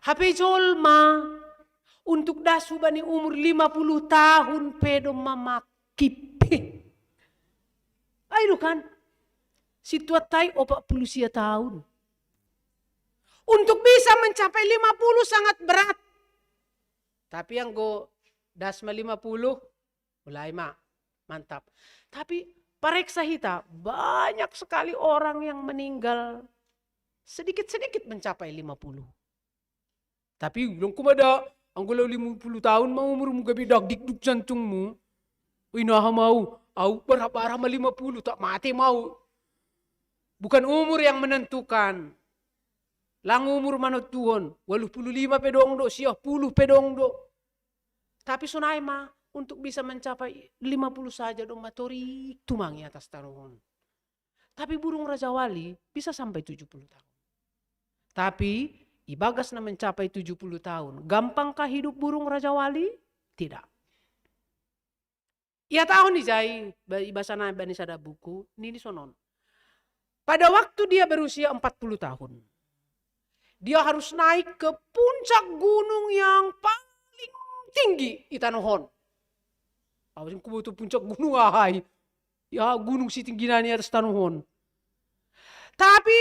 Hape jolma, untuk das hubani umur lima puluh tahun pe domma mangkip. Ai do kan? Situan tai opat puluh sia tahun. Untuk bisa mencapai lima puluh sangat berat. Tapi anggo das ma lima puluh, mulai ma, mantap. Tapi pareksa hita, banyak sekali orang yang meninggal sedikit-sedikit mencapai lima puluh. Tapi ulang kumada, anggo lau lima puluh tahun ma umurmu gabe dagdikduk jantungmu. Inaha mau, au barah-barah ma lima puluh, tak mate mau. Bukan umur yang menentukan. Lang umur manontuhon, waluh puluh lima pe dong do, sia puluh pe dong do. Tapi sonai ma, untuk bisa mencapai lima puluh saja domma torik tumang i atas tanohon. Tapi burung rajawali bisa sampai tujuh puluh tahun. Tapi ibagas na mencapai tujuh puluh tahun, gampangkah hidup burung rajawali? Tidak. Ihatahon ijai, ibasana bani sada buku, nini sonon. Pada waktu dia berusia empat puluh tahun, dia harus naik ke puncak gunung yang paling tinggi i tanohon. Awas kuboto puncak gunung ahai. Ya, gunung sitinggi na ni atas tanohon. Tapi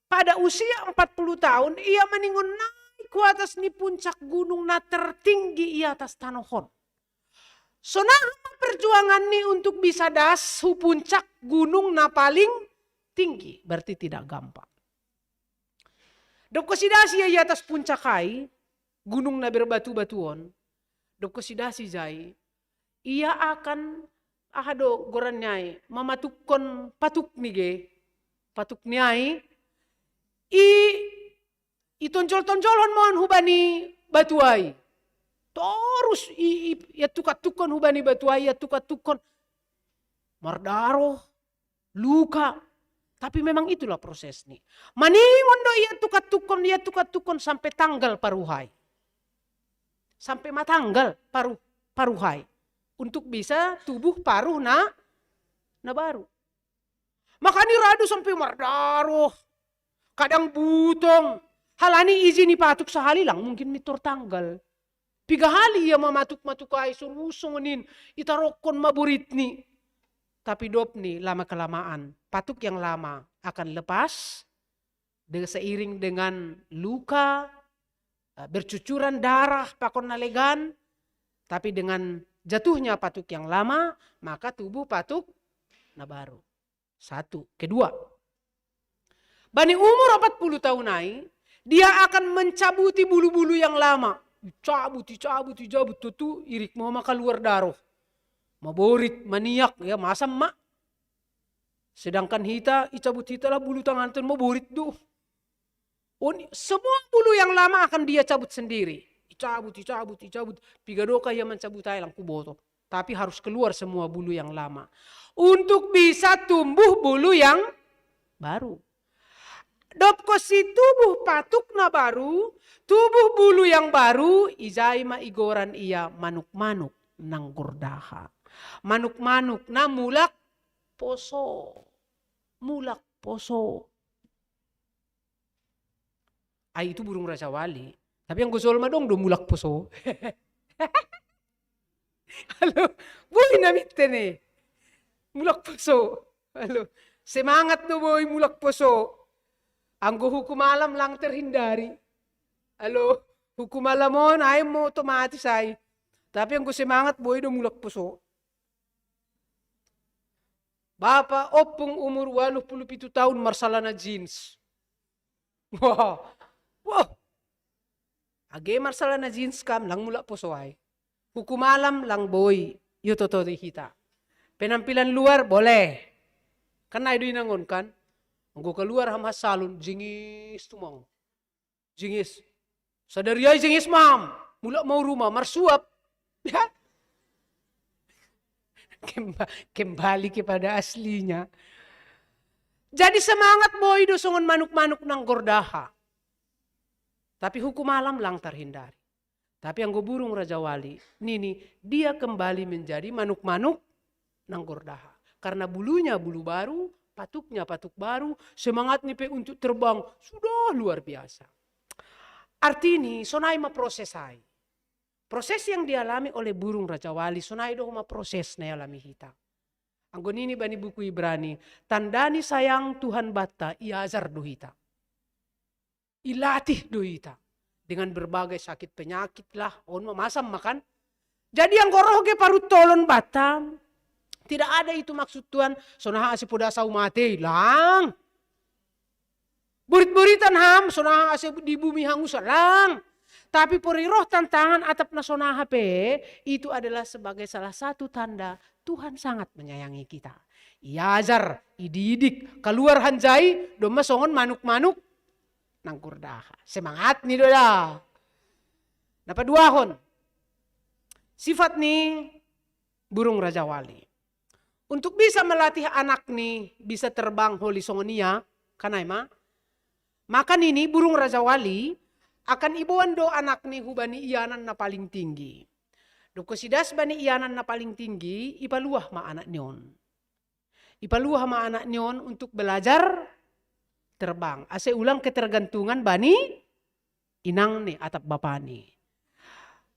pada usia empat puluh tahun, ia maningon naik ku atas ni puncak gunung na tertinggi i atas tanohon. Sonang perjuangan ni untuk bisa das hu puncak gunung na paling tinggi, berarti tidak gampang. Dok ko si das ia i atas puncak ai, gunung na berbatu-batuon, dok ko si das i jai, ia akan, aha do goran ni ai, mamatukkon patuk ni ge, patuk ni ai, i, i tonjol-tonjolhon ma on hubani batu ai. Torus i, i, iantuk-antukkon hubani batu ai, iantuk-antukkon. Mardaroh, luka. Tapi memang itulah proses ni. Maningon do iantuk-antukkon, iantuk-antukkon sampai tanggal paruh ai. Sampai matanggal paruh, paruh ai. Untuk bisa tubuh paruh na, na baru. Maka ni ra do sampai mardaroh. Kadang butong. Halani ijin ipatuk sahali lang mungkin mintor tanggal. Piga hali ia mamatuk-matuk ai, sorusong nin, itarokkon ma borit ni. Tapi dop ni lama-kelamaan, patuk yang lama akan lepas de-, seiring dengan luka, eh, bercucuran darah pakon na legan, tapi dengan jatuhnya patuk yang lama, maka tubuh patuk na baru. Satu. Kedua, bani umur empat puluh tahun ai, dia akan mencabuti bulu-bulu yang lama. Icabut, icabut, icabut, tutu irik mo ma kaluar daroh. Maborit, maniak, ya, masam ma. Sedangkan hita, icabut hita lah bulu tangan tu maborit do. On, semua bulu yang lama akan dia cabut sendiri. Icabut, icabut, icabut. Piga do ka ia mancabut ai lang kuboto. Tapi harus keluar semua bulu yang lama. Untuk bisa tumbuh bulu yang baru. Dop ko si tubuh patuk na baru, tubuh bulu yang baru, ijai ma igoran ia manuk-manuk nang gordaha. Manuk-manuk na mulak poso. Mulak poso. Ai itu burung rajawali. Tapi anggo jolma adong do mulak poso. Halo, boi na mitte ne. Mulak poso. Halo, semangat do boi mulak poso. Anggo hukum alam lang terhindari. Halo, hukum alam on ai mo otomatis ai. Tapi anggo semangat boi do mulak poso. Bapa ompung umur waluh puluh pitu tahun marsalana jeans. Wah, wah. Age marsalana jeans kam lang mulak poso ai. Hukum alam lang boi, io toto di hita. Penampilan luar boleh. Kan ai do inangon kan. Anggo keluar ham salon, jingis tumong. Jingis. Sadari ai jingis mam. Mulak mau rumah, marsuap. Ya. Kemba-, kembali kepada aslinya. Jadi semangat boi do songon manuk-manuk nang gordaha. Tapi hukum alam lang terhindari. Tapi anggo burung rajawali, nini, dia kembali menjadi manuk-manuk nang gordaha. Karena bulunya bulu baru, patuknya patuk baru, semangat ni pe untuk terbang sudah luar biasa. Arti ni, sonai ma proses ai. Proses yang dialami oleh burung rajawali, sonai do ma proses na ialami hita. Anggo nini bani buku Ibrani, tanda ni sayang Tuhan banta, iajar do hita. Ilatih do hita. Dengan berbagai sakit penyakit lah, on ma masam makan. Jadi anggo roh ge paruntolon banta, tidak ada itu maksud Tuhan, sonaha ase poda sau mate, lang. Borit-boritan ham, sonaha ase di bumi hangus, lang. Tapi pori roh tantangan atap na sonaha pe, itu adalah sebagai salah satu tanda Tuhan sangat menyayangi kita. Iajar, ididik, kaluar hanjai, domma songon manuk-manuk nang gordaha. Semangat ni do da. Na paduahon, sifat ni burung rajawali. Untuk bisa melatih anak ni bisa terbang holi songon ia, kanai ma. Maka nini burung rajawali akan iboan do anak ni hubani ianan na paling tinggi. Doko sidas bani ianan na paling tinggi, ipaluah ma anak ni on. Ipaluah ma anak ni on untuk belajar terbang. Ase ulang ketergantungan bani inang ni atap bapa ni.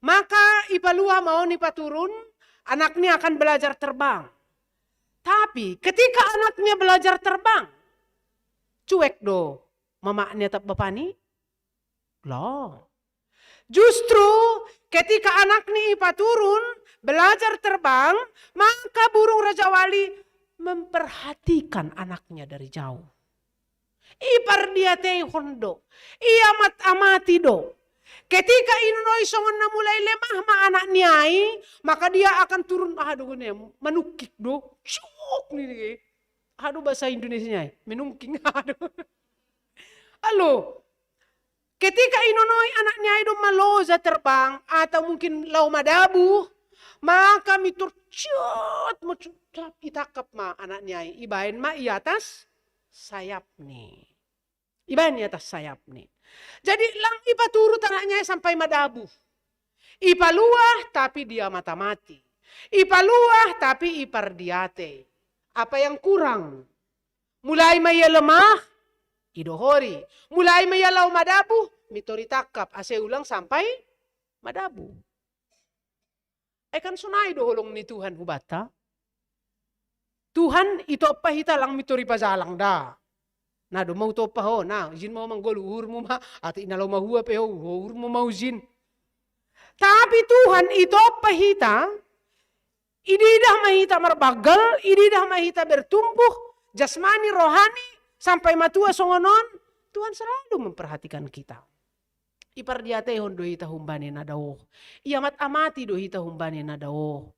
Maka ipaluah ma on ipaturun, anak ni akan belajar terbang. Tapi ketika anaknya belajar terbang, cuek do mama ni atap bapa ni? Lo. Justru Ketika anakni ipaturun belajar terbang, maka burung rajawali memperhatikan anaknya dari jauh. Ipardiateihon do, iamat-amati do. Ketika inonoi songon na mulai lemah ma anakni ai, maka dia akan turun, ah, do gone, manukik do. Syuk ni. Aduh, bahasa Indonesianya, menungking. Aduh. Alo, ketika inonoi anakni ai do ma loja terbang atau mungkin laho madabuh, maka mitur ciot ma, itangkap ma anakni ai, ibaen ma i atas sayapni. Ibaen i atas sayapni. Jadi lang ipaturut anakni ai sampai madabuh. Ipaluah tapi diamat-amati. Ipaluah tapi ipardiatei. Apa yang kurang? Mulai ma ia lemah, idohori. Mulai ma ia laho madabuh, mitor itangkap ase ulang sampai madabuh. Ai kan sonai do holong ni Tuhan hubanta. Tuhan itompa hita lang mitor ipajalang da. Na do ma utompa ho, na ijin ma ho manggoluh, uhurmu ma, atau inna laho mahua pe ho, uhurmu ma ujin. Tapi Tuhan itompa hita, ididah ma hita marbanggal, ididah ma hita bertumbuh, jasmani, rohani, sampai matua songon on, Tuhan selalu memperhatikan kita. Ipardiateihon do hita humbani na daoh. Iamat-amati do hita humbani na daoh.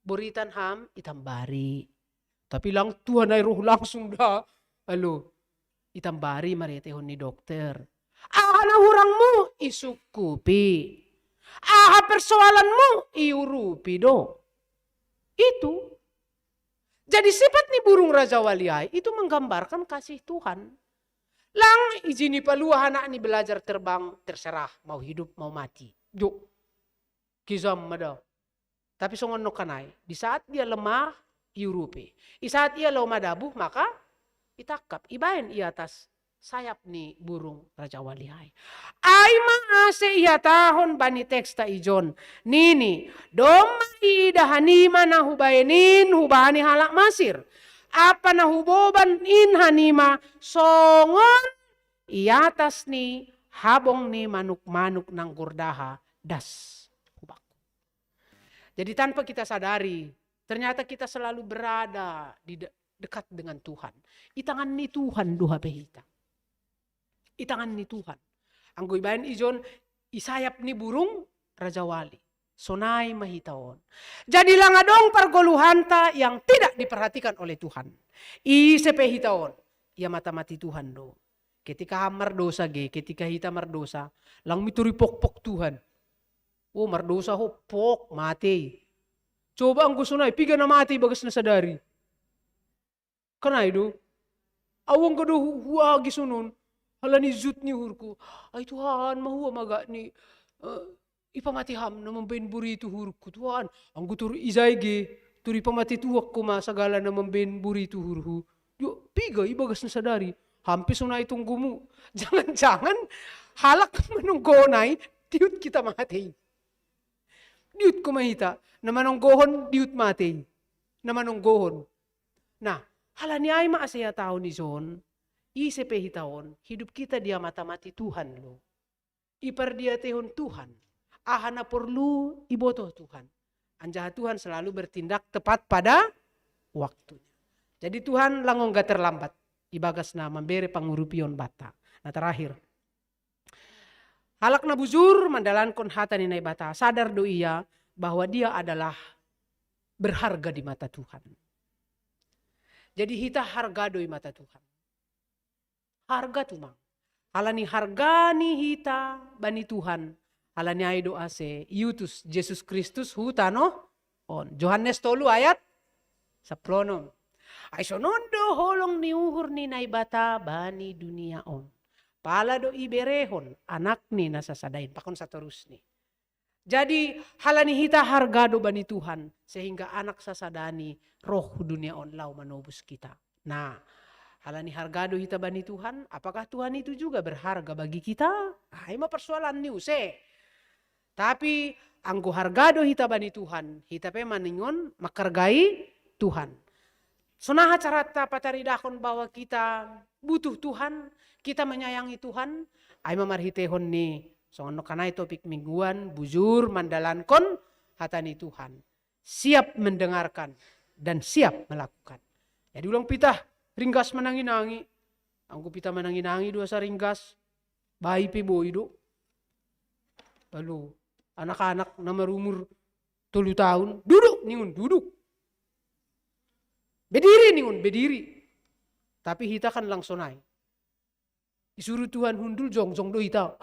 Boritan ham, itambari. Tapi lang Tuhan ai roh langsung da. Alo, itambari mariatehon ni dokter. Aha na hurangmu, isungkupi. Aha persoalanmu, iurupi do. Itu. Jadi sifat ni burung rajawali ai itu menggambarkan kasih Tuhan. Lang ijin ipaluah anakni belajar terbang, terserah mau hidup mau mati. Jo. Kejam ma da. Tapi songon nongkan ai, di saat dia lemah, iurupi. Di saat ia laho madabuh, maka itangkap, ibaen i atas sayap ni burung rajawali ai. Ai ma ase ihatahon bani teksta ijon, nini, domma iida hanima na hubaen in hubani halak Masir. Apa na huboban in hanima songon i atas ni habong ni manuk-manuk na nggordaha das hu bangku. Jadi tanpa kita sadari, ternyata kita selalu berada di de-, dekat dengan Tuhan. I tangan ni Tuhan do hape hita. I tangan ni Tuhan. Anggo ibaen ijon i sayap ni burung rajawali. Sonai ma hita on. Jadi lang adong pargoluhanta yang tidak diperhatikan oleh Tuhan. Ise pe hita on, iamat-amati Tuhan do. Ketika ham mardosa ge, ketika hita mardosa, lang mitor ipokpok Tuhan. Oh, mardosa ho, pok, mate. Coba anggo sonai, piga na mate ibagas na sadari. Kan ai do. Au anggo do hu-, huage sonon, halani jut ni uhurku. Ai Tuhan, mahua ma agak ni, eh, ipamate ham na mambaen boritu uhurku, Tuhan. Anggo tor ijai ge, tor ipamate Tuhan ho ma sagala na mambaen boritu uhurhu. Jo, piga ibagas na sadari, ham pe sonai tonggomu. Jangan-jangan halak manonggohon ai, diut hita mate i. Diut ho ma hita, na manonggohon diut mate i. Na manonggohon. Nah, halani ai ma ase ihatahon ijon, ise pe hita on, hidup kita diamat-amati Tuhan lo. Ipardiatehon Tuhan. Aha na porlu iboto Tuhan. Anjaha Tuhan selalu bertindak tepat pada waktunya. Jadi Tuhan lang ongga terlambat ibagas na mambere pangurupion banta. Na terakhir, halak na bujur mandalankon hata ni Naibata, sadar do ia bahwa dia adalah berharga di mata Tuhan. Jadi hita harga do i mata Tuhan. Harga tumang. Halani harga ni hita bani Tuhan. Halani ai do ase iutus Jesus Kristus hu tanoh on. Johannes tolu ayat sampulu onom. Ai sonon do holong ni uhur ni Naibata bani dunia on. Pala do iberehon anakni na sasada in. Pakon satorusni. Jadi halani hita harga do bani Tuhan, sehingga anak sasadani roh hu dunia on laho manobus kita. Nah, halani harga do hita bani Tuhan, apakah Tuhan itu juga berharga bagi kita? Ai ma persoalan ni use. Tapi anggo harga do hita bani Tuhan, hita pe maningon manghargai Tuhan. Sonaha caranta pataridahon bahwa kita butuh Tuhan, kita menyayangi Tuhan, ai ma marhitehon ni Songon nangkaning topik mingguan, bujur mandalankon hata ni Tuhan. Siap mendengarkan dan siap melakukan. Jadi ulang pitah ringgas manangi-nangi. Anggo pitah manangi-nangi do asa ringgas, bayi pe boi do. Lalu anak-anak na marumur tolu tahun, duduk ningon, duduk. Bediri ningon, bediri. Tapi hita kan langsung naik. Disuruh Tuhan hundul, jongjong do hita.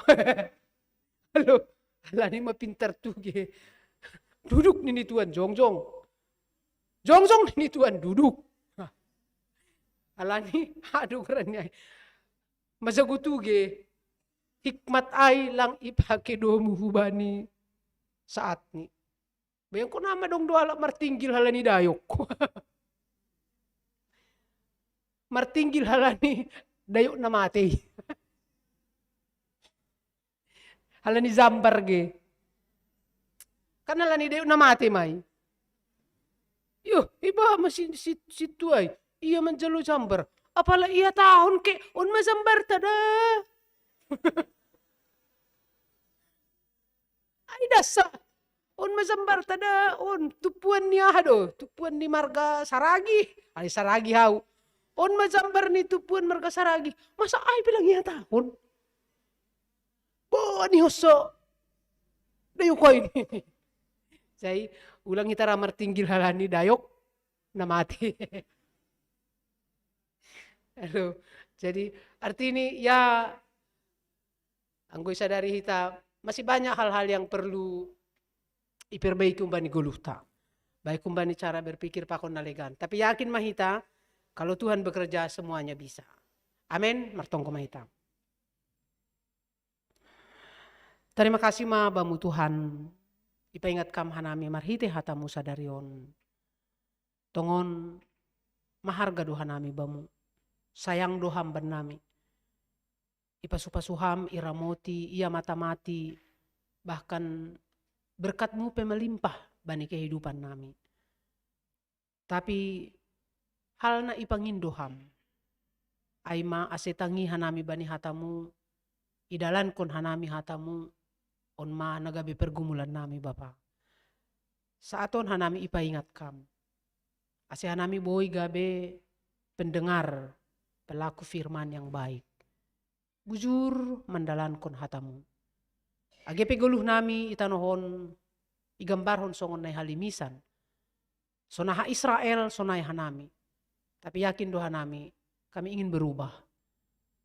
Halo, alani ma pintar tu ge. Duduk nini Tuhan, jongjong. Jongjong nini Tuhan, duduk. Nah, alani aduh kerennya. Masa gue tu ge. Hikmat ai lang ipake domu hubani saat ni. Bayangkon nama dong do halak martinggil halani dayok. Martinggil halani dayok na mate. Halani jambar ge. Kan halani dayok na mate mai. Yo, iba masih si, si tuai. Ia manjalo jambar. Apala ia tahun ke, on ma jambar tada. Ai dasa. On ma jambar tada, on tumpuan ni aha do, tumpuan ni marga Saragi. Ai Saragi hau. On ma jambar ni tumpuan marga Saragi. Masa ai bilang ia tahun. Bo ni hoso. Dayok kau ini. Jadi ulang hita ra martinggil halani dayok na mate. Aduh. Jadi arti ini ya, anggo isadari hita masih banyak hal-hal yang perlu iperbaiki umbani goluhta. Baik umbani cara berpikir pakon na legan. Tapi yakin ma hita, kalau Tuhan bekerja semuanya bisa. Amin. Martonggo ma hita. Tarima kasih ma bamu Tuhan, ipaingat kam hanami marhite hatamu sadari on. Tongon maharga do hanami bamu, sayang do ham bannami. Ipasupasu ham, iramoti, ia mata mati, bahkan berkatmu pe melimpah bani kehidupan nami. Tapi hal na ipangindo ham, ai ma ase tangi hanami bani hatamu, idalankon hanami hatamu, on ma na gabe pergumulan nami Bapa. Saat on hanami ipaingat kam, ase hanami boi gabe pendengar, pelaku firman yang baik, bujur mandalankon hatamu. Age pe goluh nami i tanoh on igambarhon songon nai halimisan. Sonaha Israel, sonai hanami. Tapi yakin do hanami, kami ingin berubah.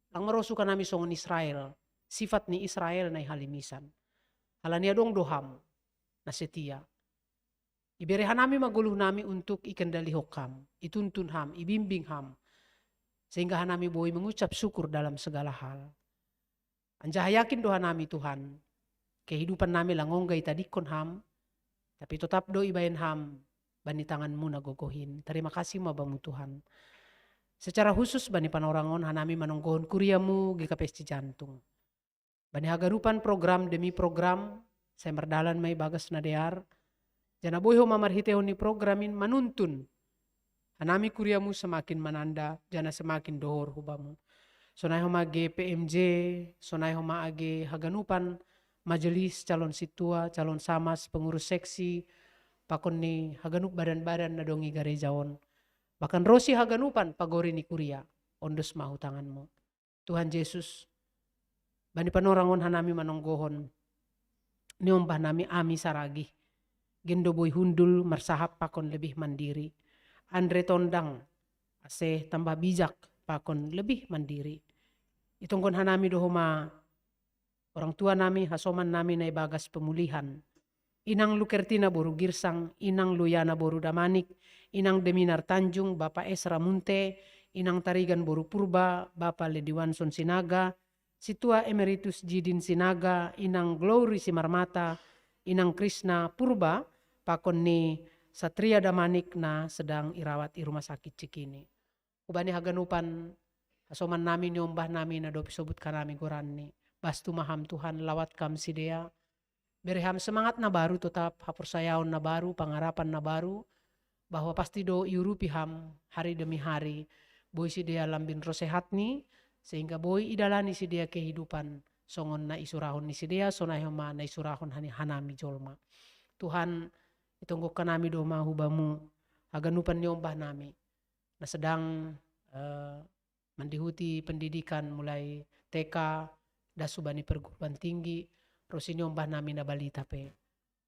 Lang marosuh hanami songon Israel, sifat ni Israel nai halimisan. Halani adong do ham na setia. Ibere hanami ma goluh nami untuk ikendalihon ham, ituntun ham, ibimbing ham. Sehingga hanami boi mengucap syukur dalam segala hal. Anjaha yakin do hanami Tuhan, kehidupan nami lang ongga itadingkon ham, tapi totap do ibaen ham bani tanganmu na gogohin. Tarima kasih ma bamu Tuhan. Secara khusus bani panorangon hanami manonggohon kuriamu G K P S Cijantung. Bani haganupan program demi program, sai mardalan ma ibagas na dear, jana boi homa marhitehon ni program in manuntun hanami kuriamu semakin mananda, jana semakin dohor hubamu. Sonai homa age P M J, sonai homa age haganupan majelis calon sintua, calon samas, pengurus seksi, pakon ni haganup badan-badan na dong i gareja on. Bahkan ro si haganupan pagori ni kuria, ondos ma hu tanganmu. Tuhan Jesus, bani panorangon hanami manonggohon, niombah nami Ami Saragih, gendo boi hundul marsahap pakon lebih mandiri. Andre tondang, ase tambah bijak pakon lebih mandiri. Itonggon hanami do homa orang tua nami, hasoman nami na ibagas pemulihan. Inang Lukertina boru Girsang, Inang Luyana boru Damanik, Inang Deminar Tanjung, Bapa Esra Munte, Inang Tarigan boru Purba, Bapa Lediwanson Sinaga, Situa Emeritus Jidin Sinaga, Inang Glory Simarmata, Inang Krisna Purba, pakon ni Satria Damanik na sedang irawat i rumah sakit cikini. Hubani haganupan hasoman nami, niombah nami na dope sobut hanami goranni. Bastu ma ham Tuhan, lawat kam sidea. Bere ham semangat na baru, totap haporsayaon na baru, pangarapan na baru, bahwa pasti do iurupi ham hari demi hari. Boi sidea lambin ro sehatni, sehingga boi idalani sidea kehidupan songon na isurahon ni sidea, sonai homa na isurahon hani-, hanami jolma. Tuhan, itonggokan nami do ma hu Bamu haganupan ni ombah nami, na sedang, eh, mandihuti pendidikan mulai T K, das hubani perguruan tinggi, ro songon i ombah nami na balita pe.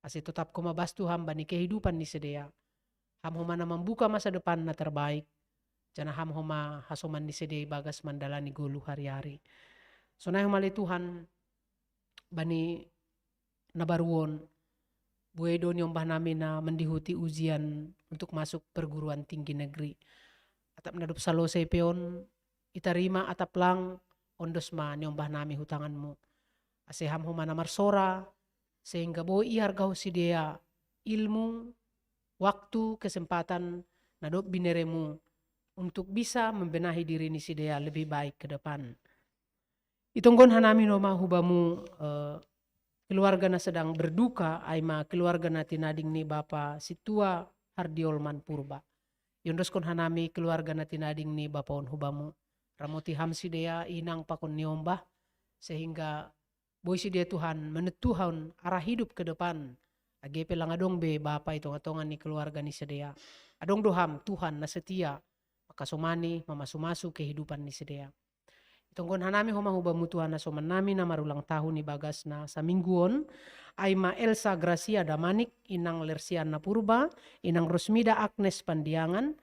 Ase totap Ho ma bas Tuhan bani kehidupan ni sidea. Ham homa na mambuka masa depan na terbaik, janah Ham homa hasoman ni sidea ibagas mandalani goluh ari-ari. Sonai homa ale Tuhan, bani na baru on, buei do ni ombah nami na mandihuti ujian untuk masuk perguruan tinggi negeri. Atap na dob salosei pe on, itarima atap lang, ondos ma ni ombah nami hu tangan-Mu. Ase Ham homa na marsora, sehingga boi ihargahon sidea ilmu, waktu, kesempatan na dob binere-Mu untuk bisa membenahi diri ni sidea lebih baik ke depan. Itonggohon hanami do ma hu Bamu, eh, keluarga na sedang berduka, ai ma keluarga na tinading ni Bapa Sintua Hardiolman Purba. Iondoskon hanami keluarga na tinading ni Bapa on hu Bamu. Ramoti Ham sidea, inang pakon ni ombah, sehingga boi sidea Tuhan menentuhon arah hidup ke depan. Age pe lang adong be Bapa i tonga-tonga ni keluarga ni sidea, adong do Ham Tuhan na setia, mangkasomani, mamasu-masu kehidupan ni sidea. Itonggohon hanami homa hu Bamu Tuhan hasoman nami na marulang tahun ibagas na saminggu on, ai ma Elsa Gracia Damanik, inang Lersiana Purba, inang Rosmida Agnes Pandiangan,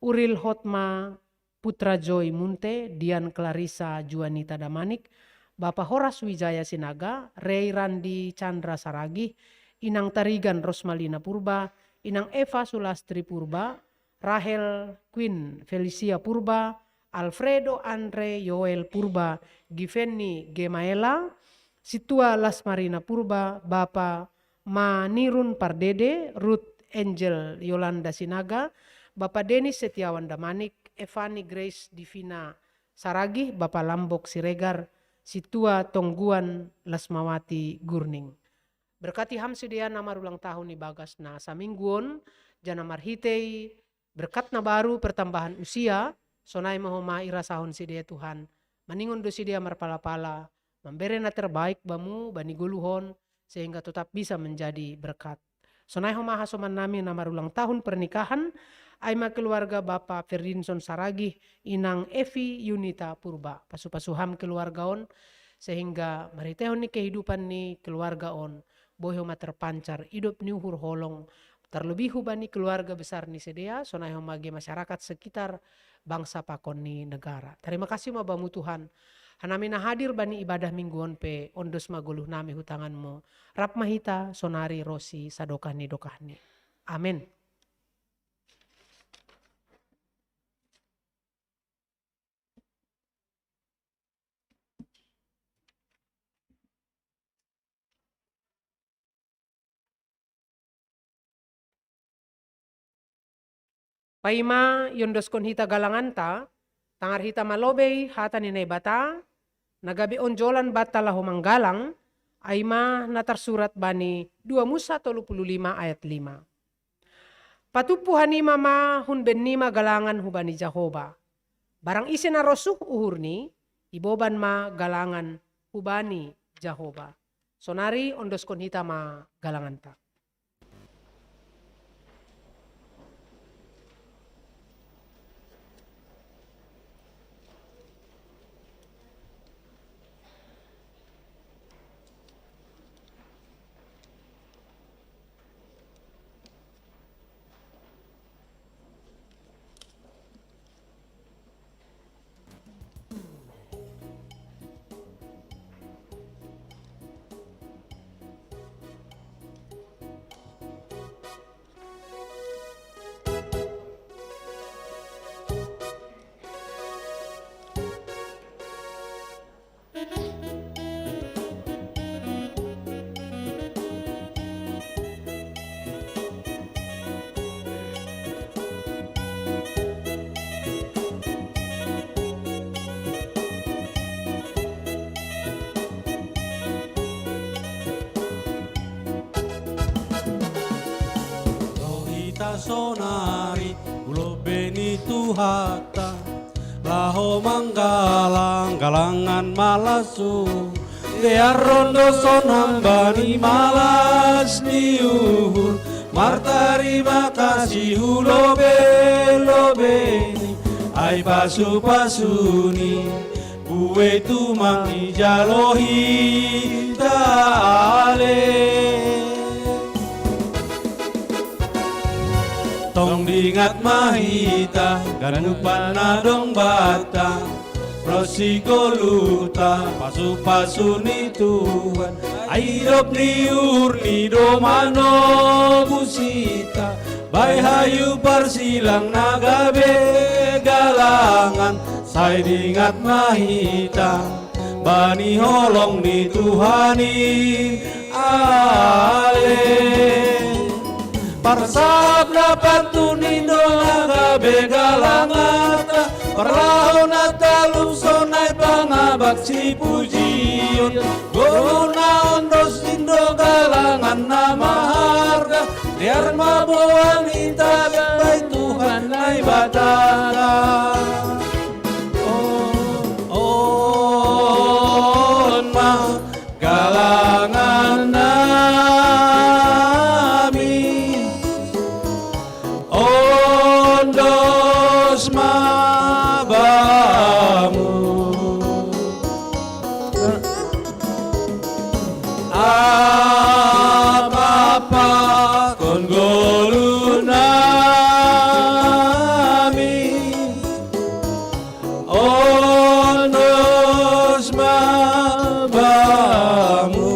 Uril Hotma Putra Joy Munte, Dian Clarissa Juanita Damanik, Bapa Horas Wijaya Sinaga, Rey Randi Chandra Saragih, inang Tarigan Rosmalina Purba, inang Eva Sulastri Purba, Rahel Queen Felicia Purba, Alfredo Andre Yoel Purba, Givenni Gemaela, Sintua Lasmarina Purba, Bapa Manirun Pardede, Ruth Angel Yolanda Sinaga, Bapa Denis Setiawan Damanik, Evani Grace Divina Saragih, Bapa Lambok Siregar, Sintua Tongguan Lasmawati Gurning. Berkati Ham sidea na marulang tahun ibagas na saminggu on, janah marhitei berkat na baru, pertambahan usia, sonai ma homa irasahon sidea Tuhan, maningon do sidea marpala-pala, mambere na terbaik Bamu bani goluh on, sehingga totap bisa menjadi berkat. Sonai homa hasoman nami na marulang tahun pernikahan, ai ma keluarga Bapa Ferdinson Saragih, inang Evi Yunita Purba. Pasu-pasu Ham keluarga on, sehingga marhiteihon ni kehidupan ni keluarga on, boi homa terpancar idop ni uhur holong, terlebih hubani keluarga besar ni sidea, sonai homa age masyarakat sekitar bangsa pakon ni negara. Tarima kasih ma Bamu Tuhan, hanami na hadir bani ibadah minggu on pe, ondos ma goluh nami hu tangan-Mu, rap ma hita sonari ro sadokah ni dokahni. Amen. Paima iondoskon hita galanganta, tangar hita ma lobei hata ni Naibata, na gabe onjolan banta laho manggalang, ai ma na tarsurat bani dua Musa tolu puluh lima ayat lima. Patumpu hanima ma, hun bennima galangan hubani Jahoba. Barang ise na rosuh uhurni, iboban ma galangan hubani Jahoba. Sonari ondoskon hita ma galanganta. Roh hita sonari, hu lobei ni Tuhanta, laho manggalang galangan malas, Te arrondo son hamba ni malas ni uhur, martarima kasih hu lobe-lobeni, ai pasu-pasuni, buei tumang ijalo hita ale. Tong dingat ma hita, ganupan na dong banta, ro si goluhta, pasu-pasu ni Tuhan. Ai idop ni uhur ni do manobus hita, bahen hayu parsilang na gabe galangan, sai dingat ma hita bani holong ni Tuhan i ale. Parsahap na pantun in do na gabe galanganta, parlahou na talup sonai pangabak sipujion, goluh na ondos in do galangan na maharga, dear ma boan hita bahen Tuhan Naibatanta. Oh, on ma galangan nami, ondos ma bamu. Apa-apa kon goluh nami, ondos ma bamu.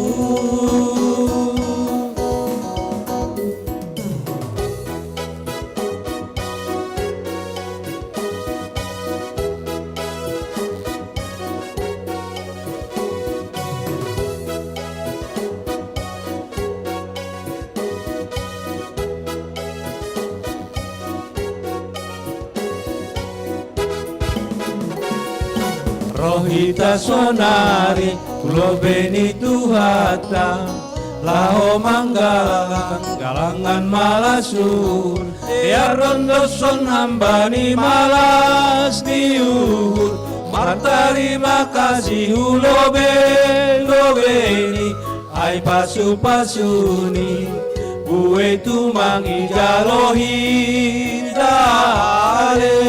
Ro hita sonari hu lobei ni Tuhanta, laho manggalang galangan malas uhur, dear ondoson hamba ni malas ni uhur, martarima kasih hu lobei-lobeni, ai pasu-pasuni, buei tumang ijalo hita ale.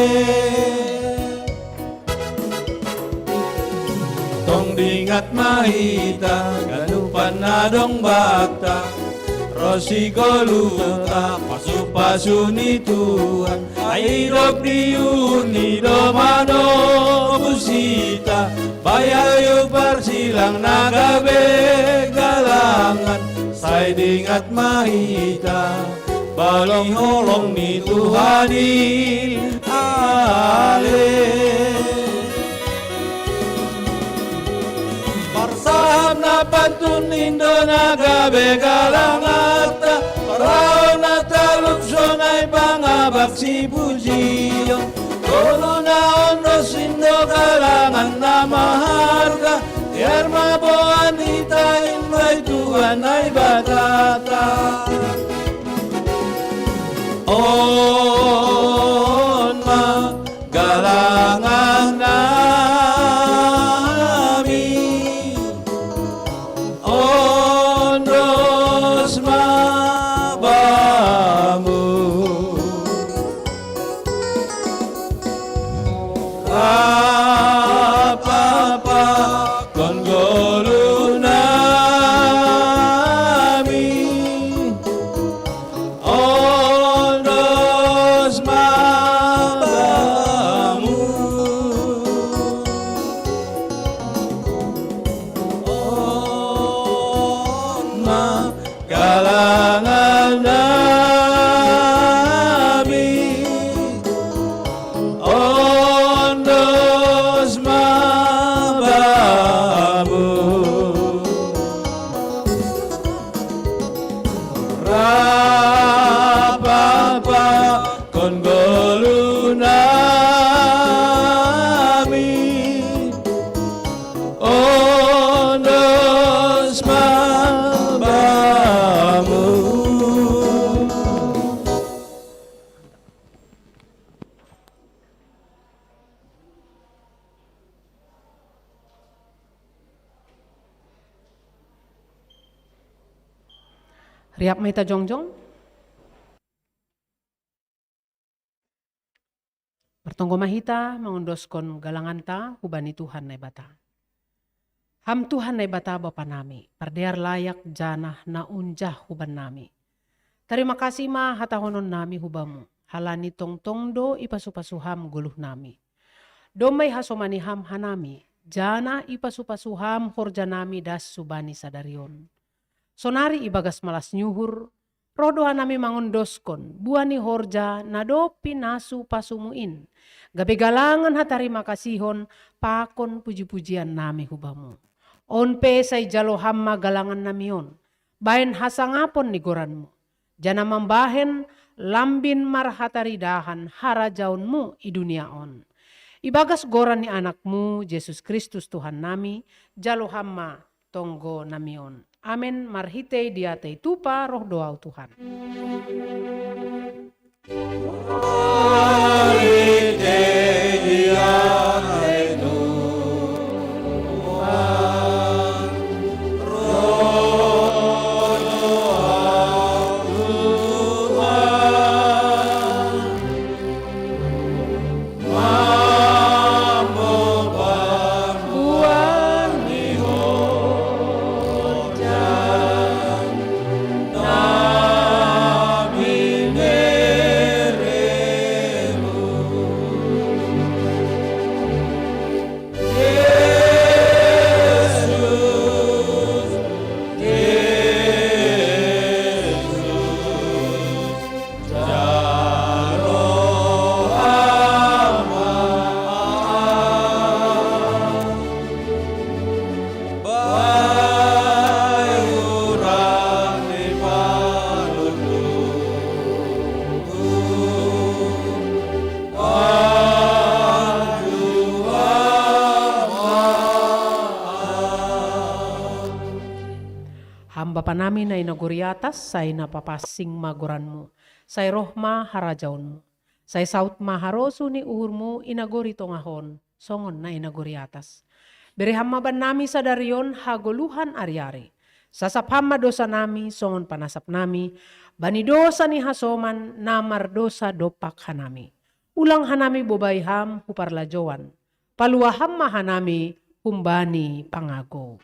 Tong dingat ma hita, ganupan na dong banta, ro si goluhta, pasu-pasu ni Tuhan. Ai idop ni uhur ni do manobus hita, bahen hayu parsilang na gabe galangan, sai dingat ma hita bani holong ni Tuhan i ale. Parsahap na pantun in do na gabe galanganta, parlahou na talup sonai pangabak sipujion, goluh na ondos in do galangan na maharga, dear ma boan hita in bahen Tuhan Naibatanta. On ma galangan nami, ondos ma bamu. Apa-apa kon goluh nami, ondos ma bamu. On ma galangan nami, ondos ma bamu. Rap-apa kon goluh nami, ondos ma bamu. Riap ma hita jongjong. Martonggo ma hita mangondoskon galanganta hubani Tuhan Naibata. Ham Tuhan Naibata Bapa nami, pardear layak janah na unjah huban nami. Tarima kasih ma hatahonon nami hubamu, halani tongtong do ipasu-pasu ham goluh nami. Domma ihasomani ham hanami, janah ipasu-pasu ham horja nami das subani sadari on. Sonari ibagas malas ni uhur, roh do hanami mangondoskon buah ni horja na dob pinasu-pasumu in, gabe galangan hatarima kasihon pakon puji-pujian nami hubamu. On pe sai jalo ham ma galangan nami on, bahen hasangapon ni goranmu, janah mambahen lambin marhataridahan harajaonmu i dunia on. Ibagas goran ni Anakmu, Jesus Kristus Tuhan nami, jalo ham ma tonggo nami on. Amen. Marhitei diatei tupa roh do ahu Tuhan. Ham Bapa nami na i nagori atas, sai na papansing ma goranmu, sai roh ma harajaonmu, sai saut ma harosuh ni uhurmu i nagori tongah on, songon na i nagori atas. Bere ham ma bannami sadari on hagoluhan ari-ari. Sasap ham ma dosa nami songon panasap nami bani dosa ni hasoman na mardosa dompak hanami. Ulang hanami bobai ham hu parlajouan. Palua ham ma hanami humbani pangagou.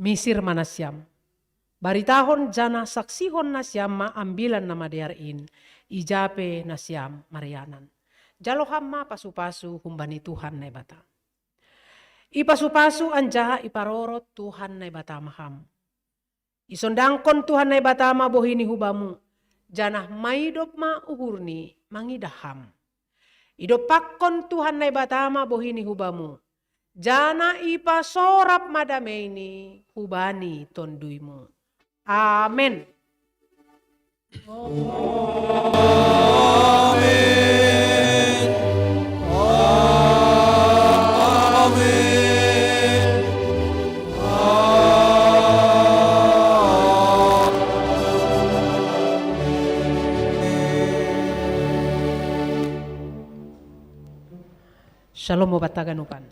Misir ma nasiam. Baritahon janah saksihon nasiam ma Ambilan Namadear in, ija pe nasiam marianan. Jalo ham ma pasu-pasu humbani Tuhan Naibata. Ipasu-pasu anjaha iparorot Tuhan Naibata ma ham. Isondangkon Tuhan Naibata ma bohini hubamu, janah maidop ma uhurni mangidah ham. Idompakkon Tuhan Naibata ma bohini hubamu, janah ipasorap ma dameini hubani tonduimu. Amen. Shalom obat taganupan.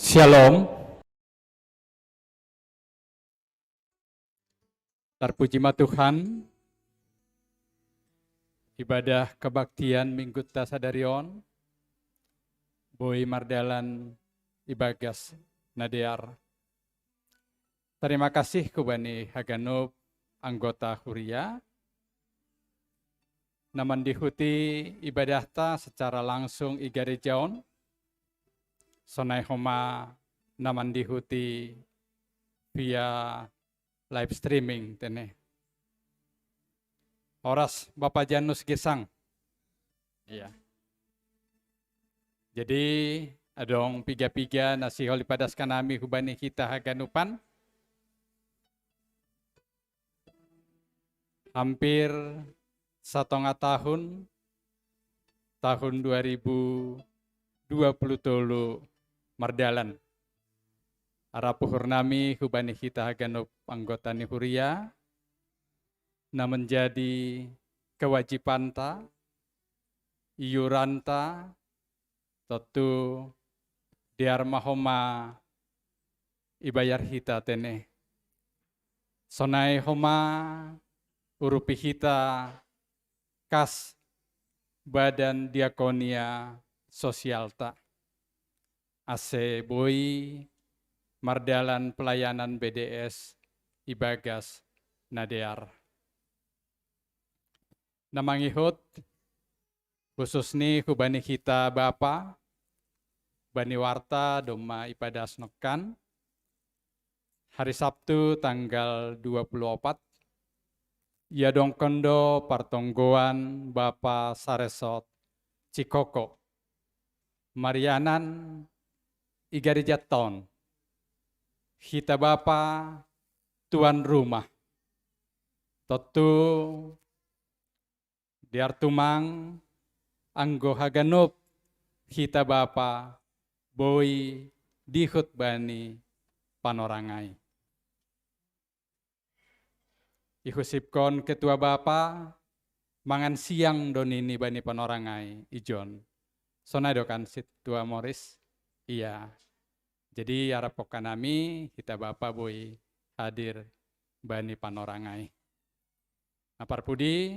Shalom. Tarpuji ma Tuhan, ibadah kebaktian Minggu ta sadari on, boi mardalan ibagas na dear. Tarima kasih hubani haganup anggota huria, na mandihuti ibadahta secara langsung i gareja on, sonai homa na mandihuti via live streaming tene. Horas Bapa Janus Gesang. Iya. Jadi, adong piga-piga na sihol ipadaskan hami hubani hita haganupan. Hampir satongah tahun, tahun dua ribu dua puluh tolu mardalan. Arap uhur nami hubani hita haganup anggota ni huria, na manjadi kewajibanta, iuranta, tontu dear ma homa ibayar hita tene. Sonai homa urupi hita kas badan diakonia sosialta, ase boi mardalan pelayanan B D S ibagas na dear. Na mangihut, khusus ni hubani hita bapa, bani warta domma ipadas nongkan, hari Sabtu tanggal dua puluh opat, iadongkon do partonggoan bapa saresort Cikoko, marianan i gareja ta on, hita bapa tuan rumah. Tontu dear tumang, anggo haganup hita bapa boi dihut bani panorang ai. Ihusipkon ketua bapa, mangan siang do nini bani panorang ai ijon. Sonai do kan Sintua Moris? Iya. Jadi arap hongkan nami, hita bapa boi hadir bani panorang ai. Na parpudi,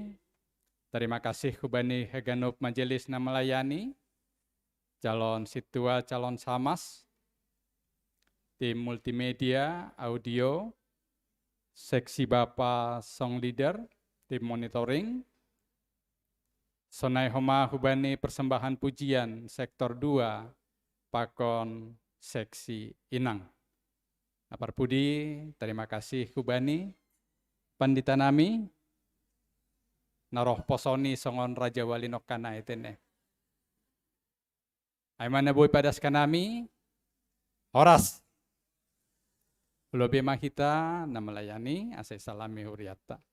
tarima kasih hubani haganup majelis na melayani, calon sintua, calon samas, tim multimedia, audio, seksi bapa song leader, tim monitoring, sonai homa hubani persembahan pujian sektor dua pakon seksi inang. Na parpudi, tarima kasih hubani pandita nami, na roh poso ni songon raja wali nongkan ai tene. Ai ma na boi padaskan nami, horas. Lobi ma hita na melayani, ase salami huriatta.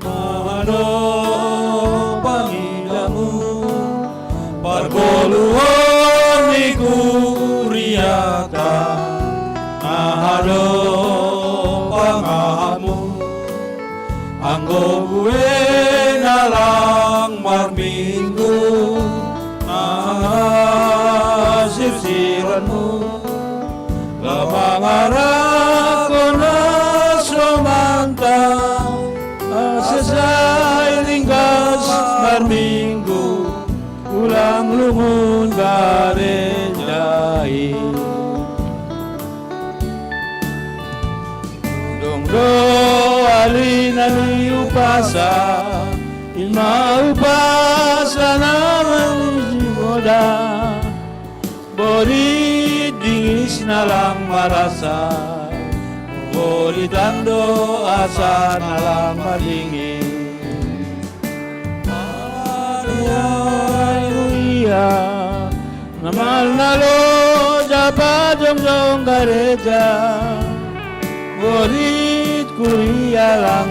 Aha do pangidamu, pargoluhan ni kuriata? Aha do pangahatmu, anggo buei na lang marminggu? Aha sirsiranmu, laho mangarahon hasomanta, asa sai ringgas marminggu, ulang lungun gareja i. Dung do alina ni umpasa, i ma umpasa na manguji godang. Borit dingis na lang marasa, borit ando asa na lang madingin. Haleluya, na mal na lo japa jongjong gareja. Borit kuria lang